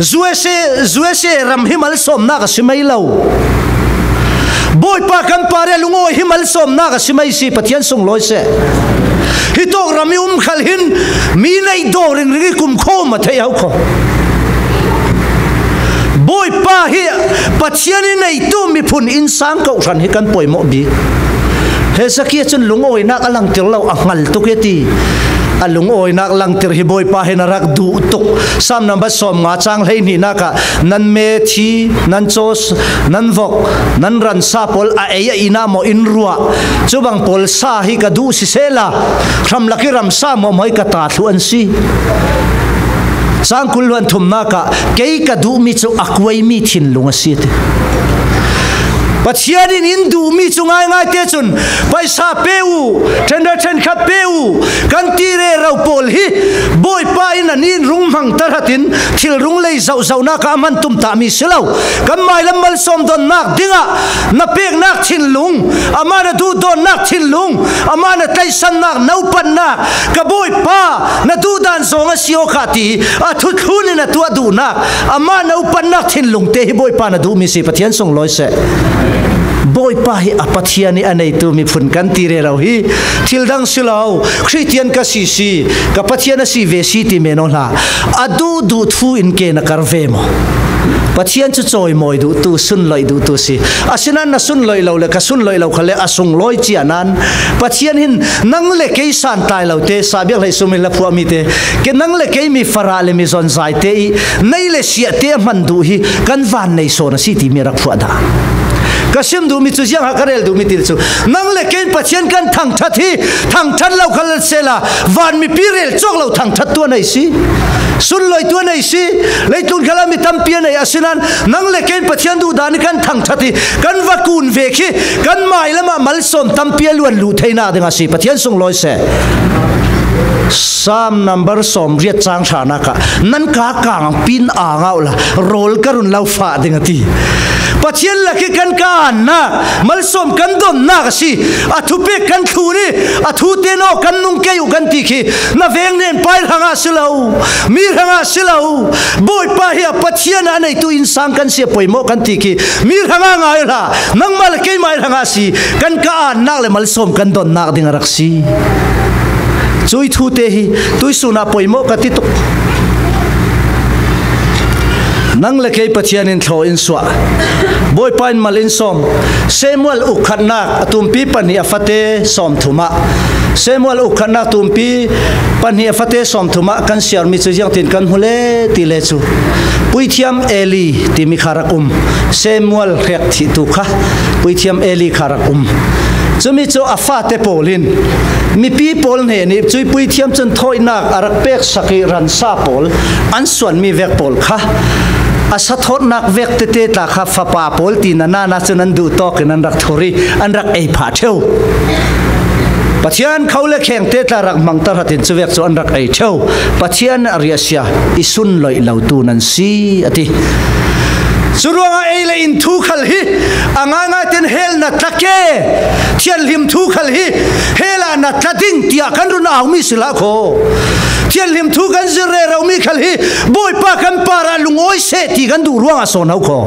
U S A, U S A ram hi malsawmnak a si mai lo. Bawipa kan pare lungawi hi malsawmnak a si mai si, Pathian sunglawi seh. Hi tawk ram i um khal hin mi neih daw ringring i kumkhawm a theih ho kho. Bawipa hi Pathian i neitu miphun innsang kohhran hi kan poimawh bik. Hezekiah cun lungawinak a langtir lo, a hngal tuk i ti. A lungawinak langtir hi Bawipa hin a rak duh tuk. Salm number sawmnga cang hleihnihnak ah nan methi, nan caws, nan vok, nan ransa pawl a ei a ina maw in ruah. Cubang pawl sa hi ka duh sisehla, hramlak i ramsa maw maw hi ka ta thluh an si. Cang kul hluan thumnak ah kei ka duhmi cu a kuaimi thinlung a si a ti. Pathian in in duhmi cu ngaingai te cun paisa pe u, ṭhenra ṭhenkhat pe u, kan ti rero pawl hi Bawipa in a nih in rung hmang tahratin thil rung lei zohzohnak ah a hman tumtahmi si lo. Kan mailam malsawm donnak dingah na peknak thinlung, amah na duhdawnnak thinlung, amah na tlaihsannak, na upatnak, ka Bawipa na duhdan zong a si aw kha ti a thuthlun in a tuah duhnak, amah na upatnak thinlung te hi Bawipa na duhmi si, Pathian sunglawi seh. Bawipa hi a Pathian i a neitu miphun kan ti rero hi thil dang si lo, Khristian ka si si, ka Pathian a si ve si ti men aw hlah. A duhduh thu in ke na kar ve maw? Pathian cu cawimawi duhtu, sunloih duhtu si. Asinain na sunloih lo le ka sunloih lo khal le a sunglawi cia nain Pathian hin nang le kei santlai lo te, sabiak hleisum in la phuahmi te, ke nang le kei mi farah le mi zonzai te i nei le siah te a hman duh hi kan van nei sawn a si timi a rak phuah dah. Ka sim duhmi cu ziang ah ka rel duhmi ti cu nang le kei in Pathian kan thangṭhat hi, thangṭhat lo khal sehla van mipi rel cawk lo thangṭhat tuan a si. Sunloih tuan a si. Leitlun khal ah mi tampi a nei, asinain nang le kei in Pathian duhdan hi kan thangṭhat hi kan va kun ve khi kan mailam ah malsawm tampi a luan luh theinak ding a si. Pathian sunglawi seh. Salm number sawmriat cang hranak ah nan ka kang pin a ngau la, rawl ka run lo fah ding a ti. Pathian lak hi kan ka annak, malsawm kan donnak a si. A thupek kan thlun i a thu te naw kan nung kei uh kan ti khi na veng nen pai hrangah si lo, mi hrangah si lo. Bawipa hi a Pathian a neitu innsang kan si a poimawh kan ti khi mi hrangah ngai hlah. Nangmah le keimah hrangah si, kan ka annak le malsawm kan donnak ding a rak si. Cui thu te hi tuihsun ah poimawh ka ti tuk. Nang le kei Pathian in thlaw in suah. Bawipa in mal in sawm. Samuel uk khatnak a tumpi pahnih a fate sawmthum ah. Samuel uk khatnak tumpi pahnih a fate sawmthum ah kan siarmi cu ziangtin kan hmu le ti le cu. Puithiam Eli timi kha rak um. Samuel hrek thihtu kha. Puithiam Eli kha rak um. Cumi cu a fate pawl in mipi pawl hnenih cui puithiam cun thawinak a rak peksak i ransa pawl an suanmi vek pawl kha a sathawtnak vek tete tla kha fapa pawl ti na nana cun an duh tawk in an rak thur i an rak ei phah ṭheu. Pathian kho le khengte tla rak hmang tarhat in cuvek cu an rak ei ṭheu. Pathian a riahsia i sunloih lotu nan si a ti. Curuangah ei le in thu khal hi a ngaingai ten hell na tla ke, thianhlim thu khal hi hell ah na tla ding tiah kan run aumi si lah kho. Thianhlim thu kan zir rero mi khal hi Bawipa kan parah lungawi seh ti kan duh ruangah sawn ho kho.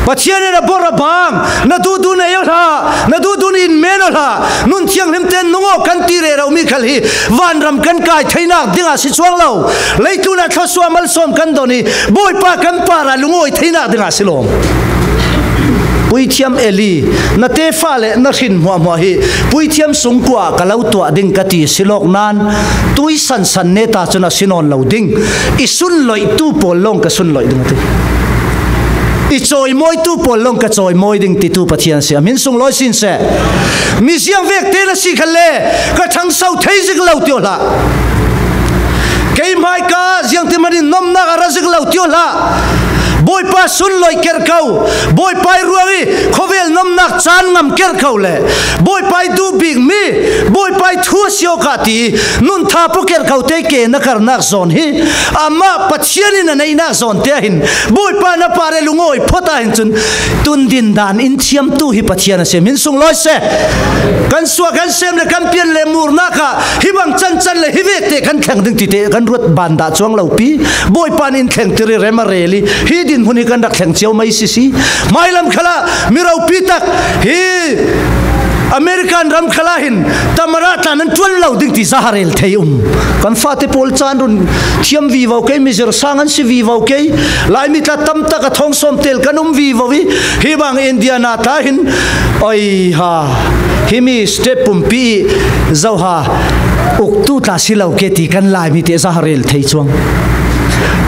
Pathian in a bor a bang, na duhduh nei aw hlah, na duhduh in men aw hlah, nun thianghlim ten nung aw kan ti rero mi khal hi vanram kan kai theinak dingah si cuang lo. Leitlun ah thluasuah malsawm kan don i Bawipa kan parah lungawi theinak dingah si lawm. Puithiam Eli, na tefa le na hrin hmuahhmuah hi puithiam sungkua ka lo tuah ding ka ti si lawk nan, tui sansan neta cun a si nawn lo ding. I sunloihtu pawl lawng ka sunloih ding a ti. I cawimawitu pawl lawng ka cawimawi ding titu Pathian si a min sunglawi sin seh. Mi ziangvek te na si khalle ka thangso thei zik lo ti aw hlah. Kei hmaika ziangtin manin nomnak a ra zik lo ti aw hlah. Bawipa sunloih kerh ko. Bawipa i ruang i khuavel nomnak caan ngam kerh ko le Bawipa i duh bikmi Bawipa i thu a si awkah ti nun tha pua kerh ko te ke na karnak zawn hi amah Pathian in a neihnak zawn te ah hin Bawipa na pare lungawi phawt ah hin cun tundin dan in thiamtu hi Pathian a si. Min sunglawi seh. Kan suah kan sem le kan pian le murnak ah hi bang cancan le hi vek te kan thleng ding ti te kan ruat ban dah cuang lo pi. Bawipa in in thlengtir i rem a rel i hi dinhmun hi kan rak thleng cio mai sisi. Hmailam khalah mi ropi tak hi American ram khalah hin tamara tla nan ṭuan lo ding ti za a rel thei um. Kan fate pawl caan run thiam vivo kei, mizir sang an si vivo kei. Laimi tla tam tak a thawng sawm tel kan um vivo i hi bang Indiana tla hin oi ha, himi state pumpi i zoha uktu tla si lo ke ti kan Laimi te za a rel thei cuang.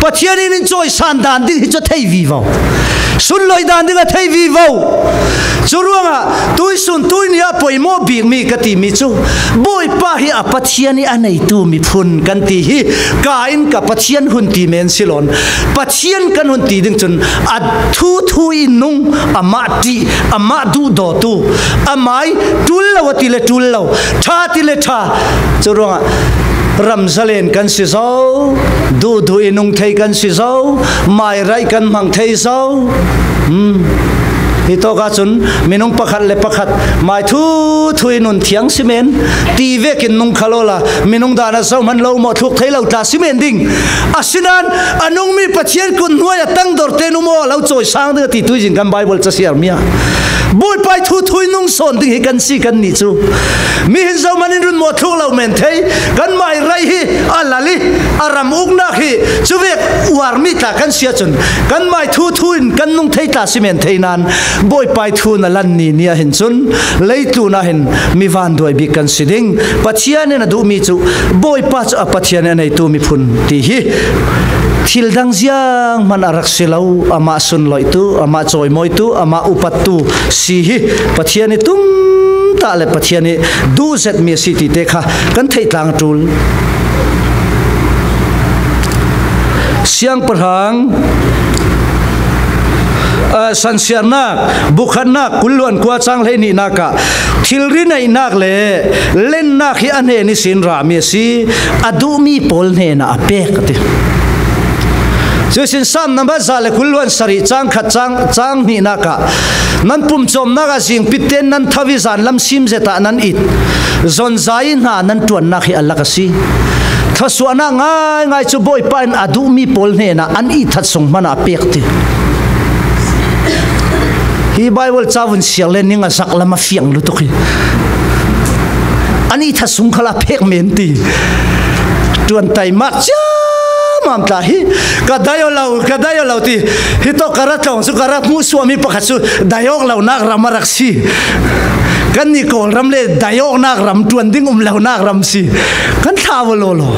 Pathian in in cawisan dan ding hi cu a thei vivo. Sunloih dan ding a thei vivo. Curuangah tuisun tuini ah poimawh bikmi ka timi cu Bawipa hi a Pathian i a neitu miphun kan ti hi ka in ka Pathian hun ti men si lawn Pathian kan hun ti ding cun a thu thu i nung, amah ṭih, amah duhdawtu, amai ṭul lo a ti le ṭul lo, ṭha ti le ṭha. Curuangah ram zalen kan si zo, duhduh i nung thei kan si zo, mairaih kan hmang thei zo. Hmm. Hi tawk ahcun minung pakhat le pakhat mai thu thu i nun thiang si men ti vekin nung kha lawla minung dan a zohman lo mawh thluk thei lo tla si men ding. Asinain a nungmi Pathian kut hnuai a tangdor te nu maw lo cawisang ding a ti tuizing kan Baibal ca siarmi ah Bawipa i thu thu i nung sawn ding hi kan si kannih cu. Mi hin zohman in run mawh thluk lo men thei, kanmah i raih hi a lal i a ram uknak hi cuvek uarmi tla kan si ahcun kanmah i thu thu in kan nung thei tla si men thei nain Bawipa i thu na lan ni ni ah hin cun leitlun ah hin mi vanduai bik kan si ding. Pathian in a duhmi cu Bawipa cu a Pathian in a neitu miphun ti hi thil dang zianghman a rak si lo, amah sunloihtu, amah cawimawitu, amah upattu si hi Pathian i tumtah le Pathian i duh zetmi a si ti te kha kan theih tlang a ṭul. Siangpahrang, ah, Sansiarnak, bukhatnak, kul luan kua cang hleihnihnak ah thilri neihnak le lennak hi a hnen ihsin rami a si, a duhmi pawl hnenah a pek a ti. Cuihsin Sam nambat za le kul luan sarih cang khat cang, cang hnihnak ah nan pumcawmnak ah zingpit tein nan tho i zan lam sim zet ah nan it, zonzai hna nan ṭuannak hi a lak a si. Thluasuahnak ngaingai cu Bawipa in a duhmi pawl hnenah an ihthat sung hmanh ah a pek ti. Hi Baibal ca vun siar le ning a zak lam a fiang lutuk hi. An ihthat sung khal a pek men ti. Ṭuan taimak cia Am tla hi, ka dai aw lo, ka dai aw lo ti. Hi tawh ka ra tlawng chu ka ra hmuh suah mi pakhat chu dai awk lonak ram a rak si. Kannih Kawlram le dai awknak ram, ṭuan ding um lonak ram si. Kan thlau aw lawlaw.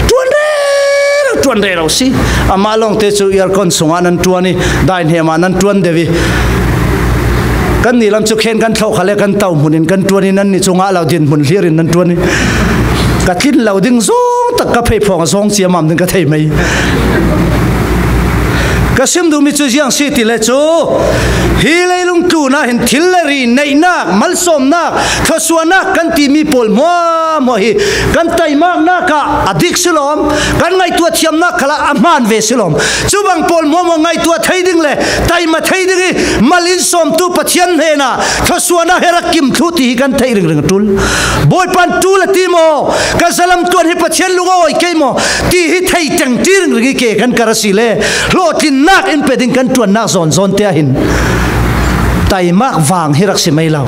Ṭuan rero, ṭuan rero si. Amah lawngte chu aircon sungah nan ṭuan i, dainhnemah nan ṭuan deuh i. Kannih lam chu khen kan thlawh kha le kan to hmun in kan ṭuan i, nannih chu ngah lo dinhmun hlir in nan ṭuan i. Ka tlin lo ding zawng tak ka pheiphawng a zawng ciamam ding ka thei mai. Ka sim duhmi chu ziang si ti le chu, hi leilung tlunah hin thil le ri, neihnak, malsawmnak, thluasuahnak kan timi pawl hmuahhmuah hi kan taimaknak ah a dik si lawm, kan ngaihtuah thiamnak khalah a hmaan ve si lawm. Chubang pawl hmuahhmuah ngaihtuah thei ding le taima thei ding i mal in sawmtu Pathian hnenah thluasuahnak he rak kim thluh ti hi kan theih ringring a ṭul. Bawipa'n ṭul a ti maw? Ka zalam tuan hi Pathian lung a awi kei maw? Ti hi thei teng ṭi ringring i ke kan kar a si le, hlawhtlinnak in pe ding kan ṭuannak zawnzawnte ah hin taimak vang hi rak si mai lo.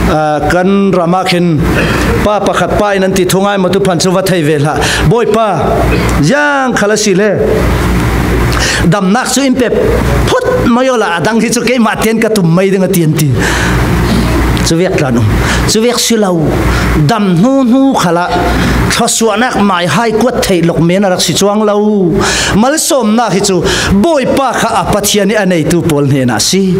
Aa, kan ramah khin pa pakhat pa in an ti thu ngai maw, tu phan chu va thei ve hlah. Bawipa, ziang khal a si le damnak chu in pe phut mai awla a dang hi chu keimah te'n ka tum mai ding a ti an ti. Cuvek tlan um. Cuvek si lo. Dam hnuhnu khalah thluasuahnak maihai kuat theih lawk men a rak si chuang lo. Malsawmnak hi chu Bawipa kha a Pathian i a neitu pawl hnenah si.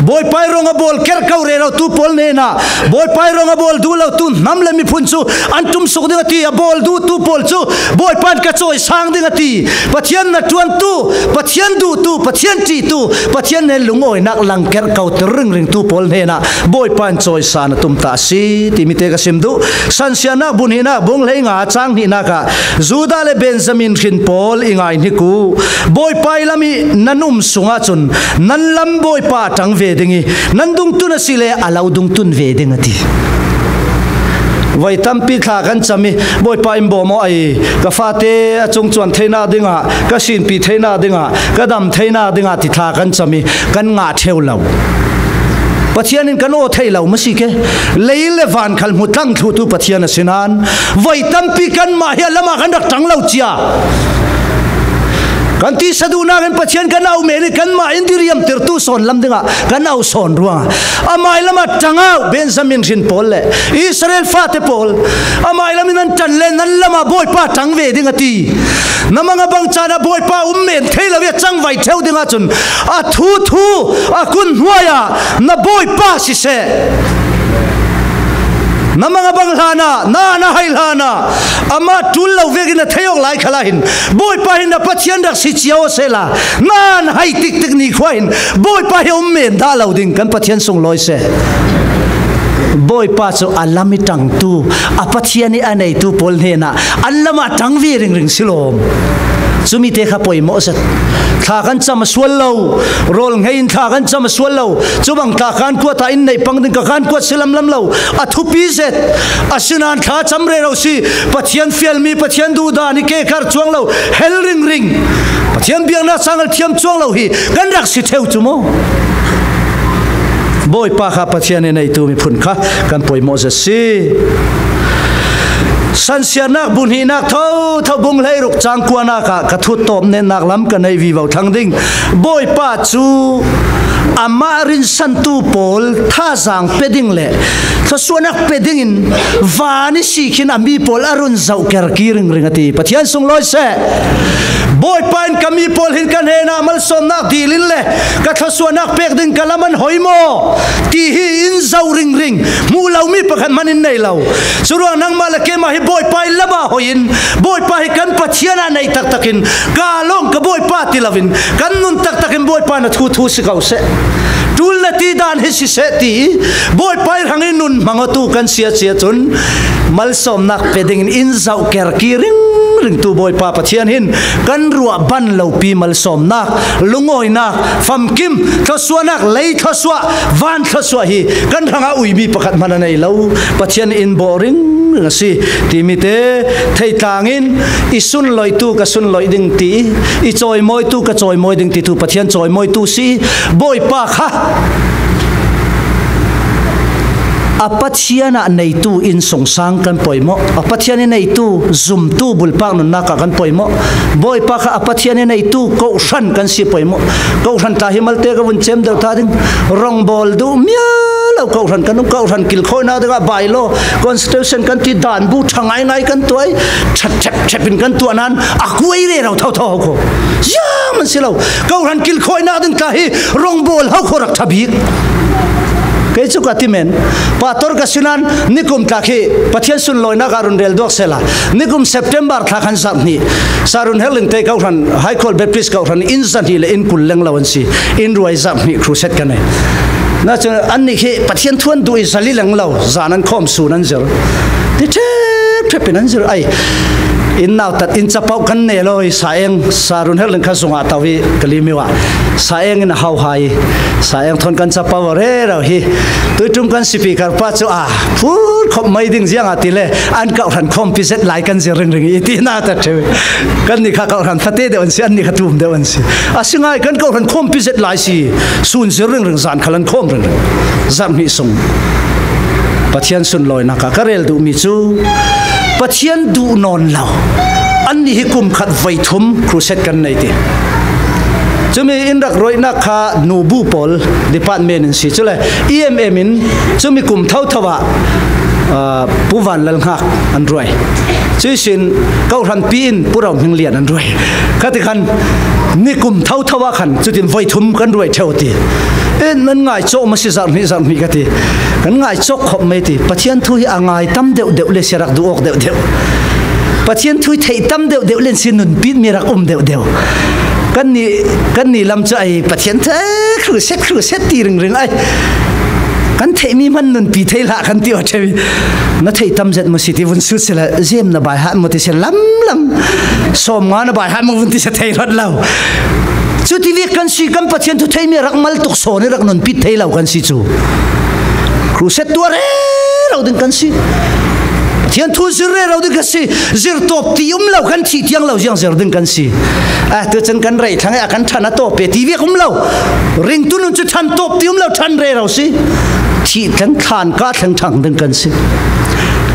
Bawipa i rawng a bawl kerhko rerotu pawl hnenah, Bawipa i rawng a bawl duh lotu hnam le miphun chu an tumsuk ding a ti. A bawl duhtu pawl chu Bawipa'n ka cawisang ding a ti. Pathian na ṭuantu, Pathian duhtu, Pathian ṭihtu, Pathian hnen lungawinak langkerh kotir ringringtu pawl hnenah Bawipa'n cawisan a tum ta a si ti mite ka sim duh. Sansiatnak bung hnihnak bung hleinga chang hnihnak ah Judah le Benjamin hrin pawl i ngai hnik u. Bawipa i lam i nan um sungah cun nan lam Bawipa a ṭang ve ding i, nan dungtun a si le a lo dungtun ve ding a ti. Voi tampi thla kan cam i, Bawipa in bawm aw ei, ka fate a cungcuan theinak dingah, ka sinpih theinak dingah, ka dam theinak dingah ti thla kan cam i, kan ngah ṭheu lo. Pathian in kan aw thei lo maw si ke? Lei le van khal hmu tlang thluhtu Pathian a si nain voi tampi kanmah hi a lamah kan rak ṭang lo cia. Kan tisa duhnak in Pathian kan auh men i kanmah in diriamtirtu sawn lam dingah kan auh sawn ruangah amah i lamah ṭang au, Benjamin hrin pawl le Israel fate pawl, amah i lam in nan ṭan le nan lamah Bawipa ṭang ve ding a ti. Na mang a bang caan ah Bawipa um men thei lo i a cangvai ṭheu ding ahcun a thuthu a kun hnuai ah na Bawipa siseh, na mang a bang hlan ah, na, na hai hlan ah, amah ṭul lo vekin a thei awk lai khal ah hin Bawipa hi na Pathian rak si cia aw sehla, na, na hai tiktik nikhua hin Bawipa hi a um men dah lo ding, kan Pathian sunglawi seh. Bawipa cu a lam i ṭangtu, a Pathian i a neitu pawl hnenah an lamah ṭang ve ringring si lawm. Cumi te kha poimawh zet. Thla kan cam a sual lo, rawl ngei in thla kan cam a sual lo. Cubang thla kan kuat ah in neih pang ding ka kan kuat si lamlam lo. A thupi zet. Asinain thla cam rero si, Pathian fialmi, Pathian duhdan i ke kar cuang lo, hel ringring, Pathian biaknak sang hal thiam cuang lo hi kan rak si ṭheu cu maw? Bawipa kha Pathian i neitu miphun kha kan poimawh zet si. Sansiatnak bung hnihnak thotho bung hleiruk cang kuanak ah ka thut tawp netnak lam ka neih vivo thlang ding. Bawipa cu amah rinsantu pawl thazaang pe ding le thluasuahnak pe dingin van i si khin a mi pawl a run zoh kerki ringring a ti. Pathian sunglawi seh. Bawipa in ka mi pawl hin ka hnenah malsawmnak dil in le ka thluasuahnak pek ding ka lam an hoi maw? Ti hi in zoh ringring, hmuh lomi pakhat hman in nei lo. Curuang nangmah le keimah hi Bawipa i lamah hoi in, Bawipa hi kan Pathian a neih taktakin, ka lawng ka Bawipa ti loin, kan nun taktakin Bawipa na thuthu si ko seh. Ṭul na ti dan hi si seh ti, Bawipa i hrang i nun hmang awtu kan si a si ahcun, malsawmnak pe dingin in zoh kerki ringringtu Bawipa Pathian hin kan ruah ban lopi malsawmnak, lungawinak, famkim, thluasuahnak, lei thluasuah, van thluasuah hi kan hrangah uimi pakhat hman a nei lo. Pathian in bawh ringring a si timi te theitlang in, i sunloihtu ka sunloih ding ti, i cawimawitu ka cawimawi ding ti tu Pathian cawimawitu si. Bawipa kha A Pathian a neitu innsungsang kan poimawh. A Pathian i neitu zumtu bulpak nunnak ah kan poimawh. Bawipa kha a Pathian i neitu kohhran kan si poimawh. Kohhran tla hi malte ka vun cem deuh ta ding. Rongbawl duh mial lo kohhran kan um, kohhran kilkhawinak dingah bylaw, constitution kan ti, dan bu ṭha ngaingai kan tuai, ṭha ṭhepṭhep in kan tuah nan a kuai rero thotho ho kho. Ziang man si lo. Kohhran kilkhawinak ding tla hi rongbawl ho kho rak ṭha bik. Kei cu ka ti men. Pastor ka si nan nikum tla khi Pathian sunlawinak ah run rel duak sehla, nikum September thla khan zarh hnih, Sarun Herling te kohhran, Haikhual Baptist kohhran in zarh hnih le in kul leng lo an si. In ruai zarh hnih crusade kan nei. Na cu annih khi Pathian thu an duh i zali leng lo, zan an khawm, sun an zir. Ti ṭhep ṭhep in an zir. Ai, in nautat in capoh kan ne lo i Sa Eng, Sarun Herling kha zungah to i Kalimyo ah Sa Eng in a hau hai. Sa Eng thawn kan capoh rero hi. Tuiṭum kan speaker pa cu a phur khop mai ding, ziangah ti le an kohhran khawmpi zet lai kan zir ringring i ti na ta ṭheu. Kan ni kha kohhran fate deuh an si, an ni kha tum deuh an si. A si ngai, kan kohhran khawmpi zet lai si. Sun zir ringring, zan khal an khawm ringring. Zarh hnih sung Pathian sunlawinak ah ka rel duhmi cu Pathian duh nawn lo annih hi kum khat voi thum crusade kan nei ti. Cumi in rak ruahnak kha nubu pawl department in si. Cule E M M in cumi kum thotho ah, aa, Pu Van Lal Ngak an ruai. Cuihsin kohhranpi in Pu Ro Hming Lian an ruai. Khatikhan nikum thotho ah khan cutin voi thum kan ruai ṭheu ti. E, nan ngai cawk maw si zarh hnih, zarh hnih ka ti. Kan ngai cawk khop mai ti. Pathian thu hi a ngai tam deuh deuh le si rak duh awk deuh deuh. Pathian thu hi theih tam deuh deuh le si nunpit mi rak um deuh deuh. Kan ni, kan ni lam cu ai Pathian thu, ai, crusade, crusade ti ringring ai. Kan theihmi hman nunpi thei hlah kan ti aw ṭheu. Na theih tam zet maw si ti vun sut sila, zem na baihat maw ti si lam lam. Sawm nga na baihat maw vun ti si thei rawt lo. Cuti vek kan si, kan Pathian thu theimi rak mal tuk sawn i rak nunpit thei lo kan si cu. Crusade tuah rero ding kan si. Pathian thu zir rero ding kan si. Zir tawp ti um lo, kan thih tiang lo ziang zir ding kan si. Ah, tu cun kan rei thlang i a kan ṭhan a tawp e ti vek um lo. Ringtu nun cu ṭhan tawp ti um lo, ṭhan rero si. Thih thleng, thlan kah thleng ṭhang ding kan si.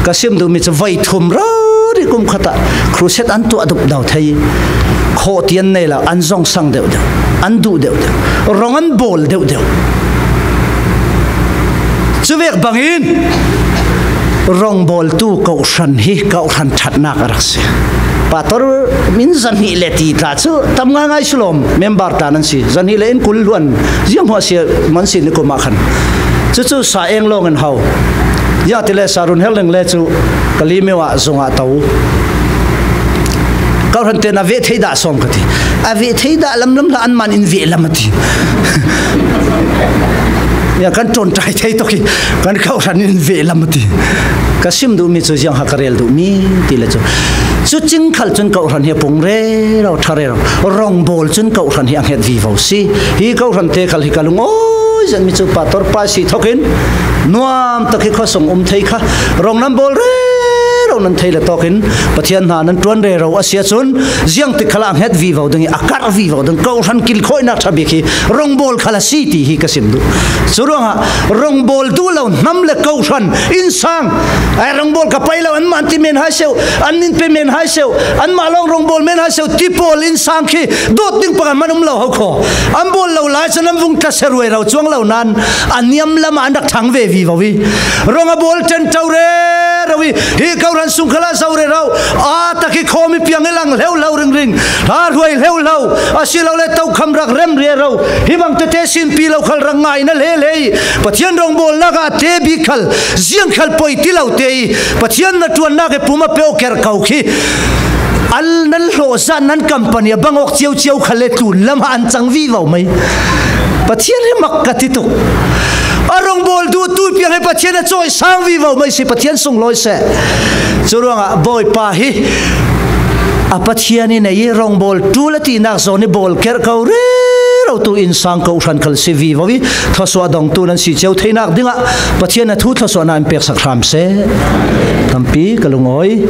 Ka sim duhmi cu voi thum rori kum khat ah crusade an tuah dupdo thei. Khawh ti an nei lo, an zong sang deuh deuh, an duh deuh deuh, rong an bawl deuh deuh. Cuvek bangin rongbawltu kohhran hi kohhran ṭhatnak a rak si. Pastor min zahnih le ti tla cu tam ngaingai sulawm, member tla nan si. Zahnih le in kul luan ziang hmuah si, man si nikum ah khan. Cucu Sa Eng lawng in hau. Ziangahtile Sa Run Her Ling le cu Kalimyo ah zung ah to. Kohhran tein a veh thei dah sawm ka ti. A veh thei dah lamlam hlah, anmah in veh lam a ti. Ya, kan ṭawnṭai thei tuk hi, kan kohhran in veh lam a ti. Ka sim duhmi cu ziang ha ka rel duhmi ti le cu. Cu cing khal cun kohhran hi a pung rero, ṭha rero. Rongbawl cun kohhran hi a hnget vivo si. Hi kohhran te khal hi ka lungawi zetmi cu pastor pa si thokin nuam tak hi khuasung um thei kha, rong nan bawl rero nan thei le tawkin Pathian hna nan ṭuan rero a si ahcun ziangtik khal a hnget vivo ding i a karh vivo ding, kohhran kilkhawinak ṭha bik hi rongbawl khal a si ti hi ka sim duh. Curuangah rongbawl duh lo hnam le kohhran innsang, ai, rongbawl ka pai lo, anmah an ti men hai seuh, an nin pe men hai seuh, anmah lawng rongbawl men hai seuh ti pawl innsang khi dawt ding pakhat hman um lo ho kho. An bawl lo lai cun an vung tla se ruai ro cuang lo nan a niam lam ah an rak ṭhang ve vivo i rong a bawl ṭanṭo rero i hi kohhran sung khal ah zo rero, a tak i khawm i piang i lang hleuhlo ringring, hla hruai hleuhlo, asilole tokham rak rem rero, hi bang tete sinpi lo khal rak ngaihna hle hle i Pathian rongbawlnak ah te bik khal ziang khal poi ti lo te i Pathian na ṭuannak i pum a peuh kerh ko khi al nan hlawh zat nan company a bang awk cio cio khal le tlun lam ah an cang vivo mai. Pathian hi mak ka ti tuk. A rongbawl duhtu piang hi Pathian a cawisang vivo mai si, Pathian sunglawi seh. Curuangah Bawipa hi a Pathian i nei i rongbawl ṭul a tinak zawn i bawl kerh ko rerotu innsang kohhran khal si vivo i thluasuah dongtu nan si cio theinak dingah Pathian a thu thluasuahnak in peksak hram seh. Tampi ka lungawi.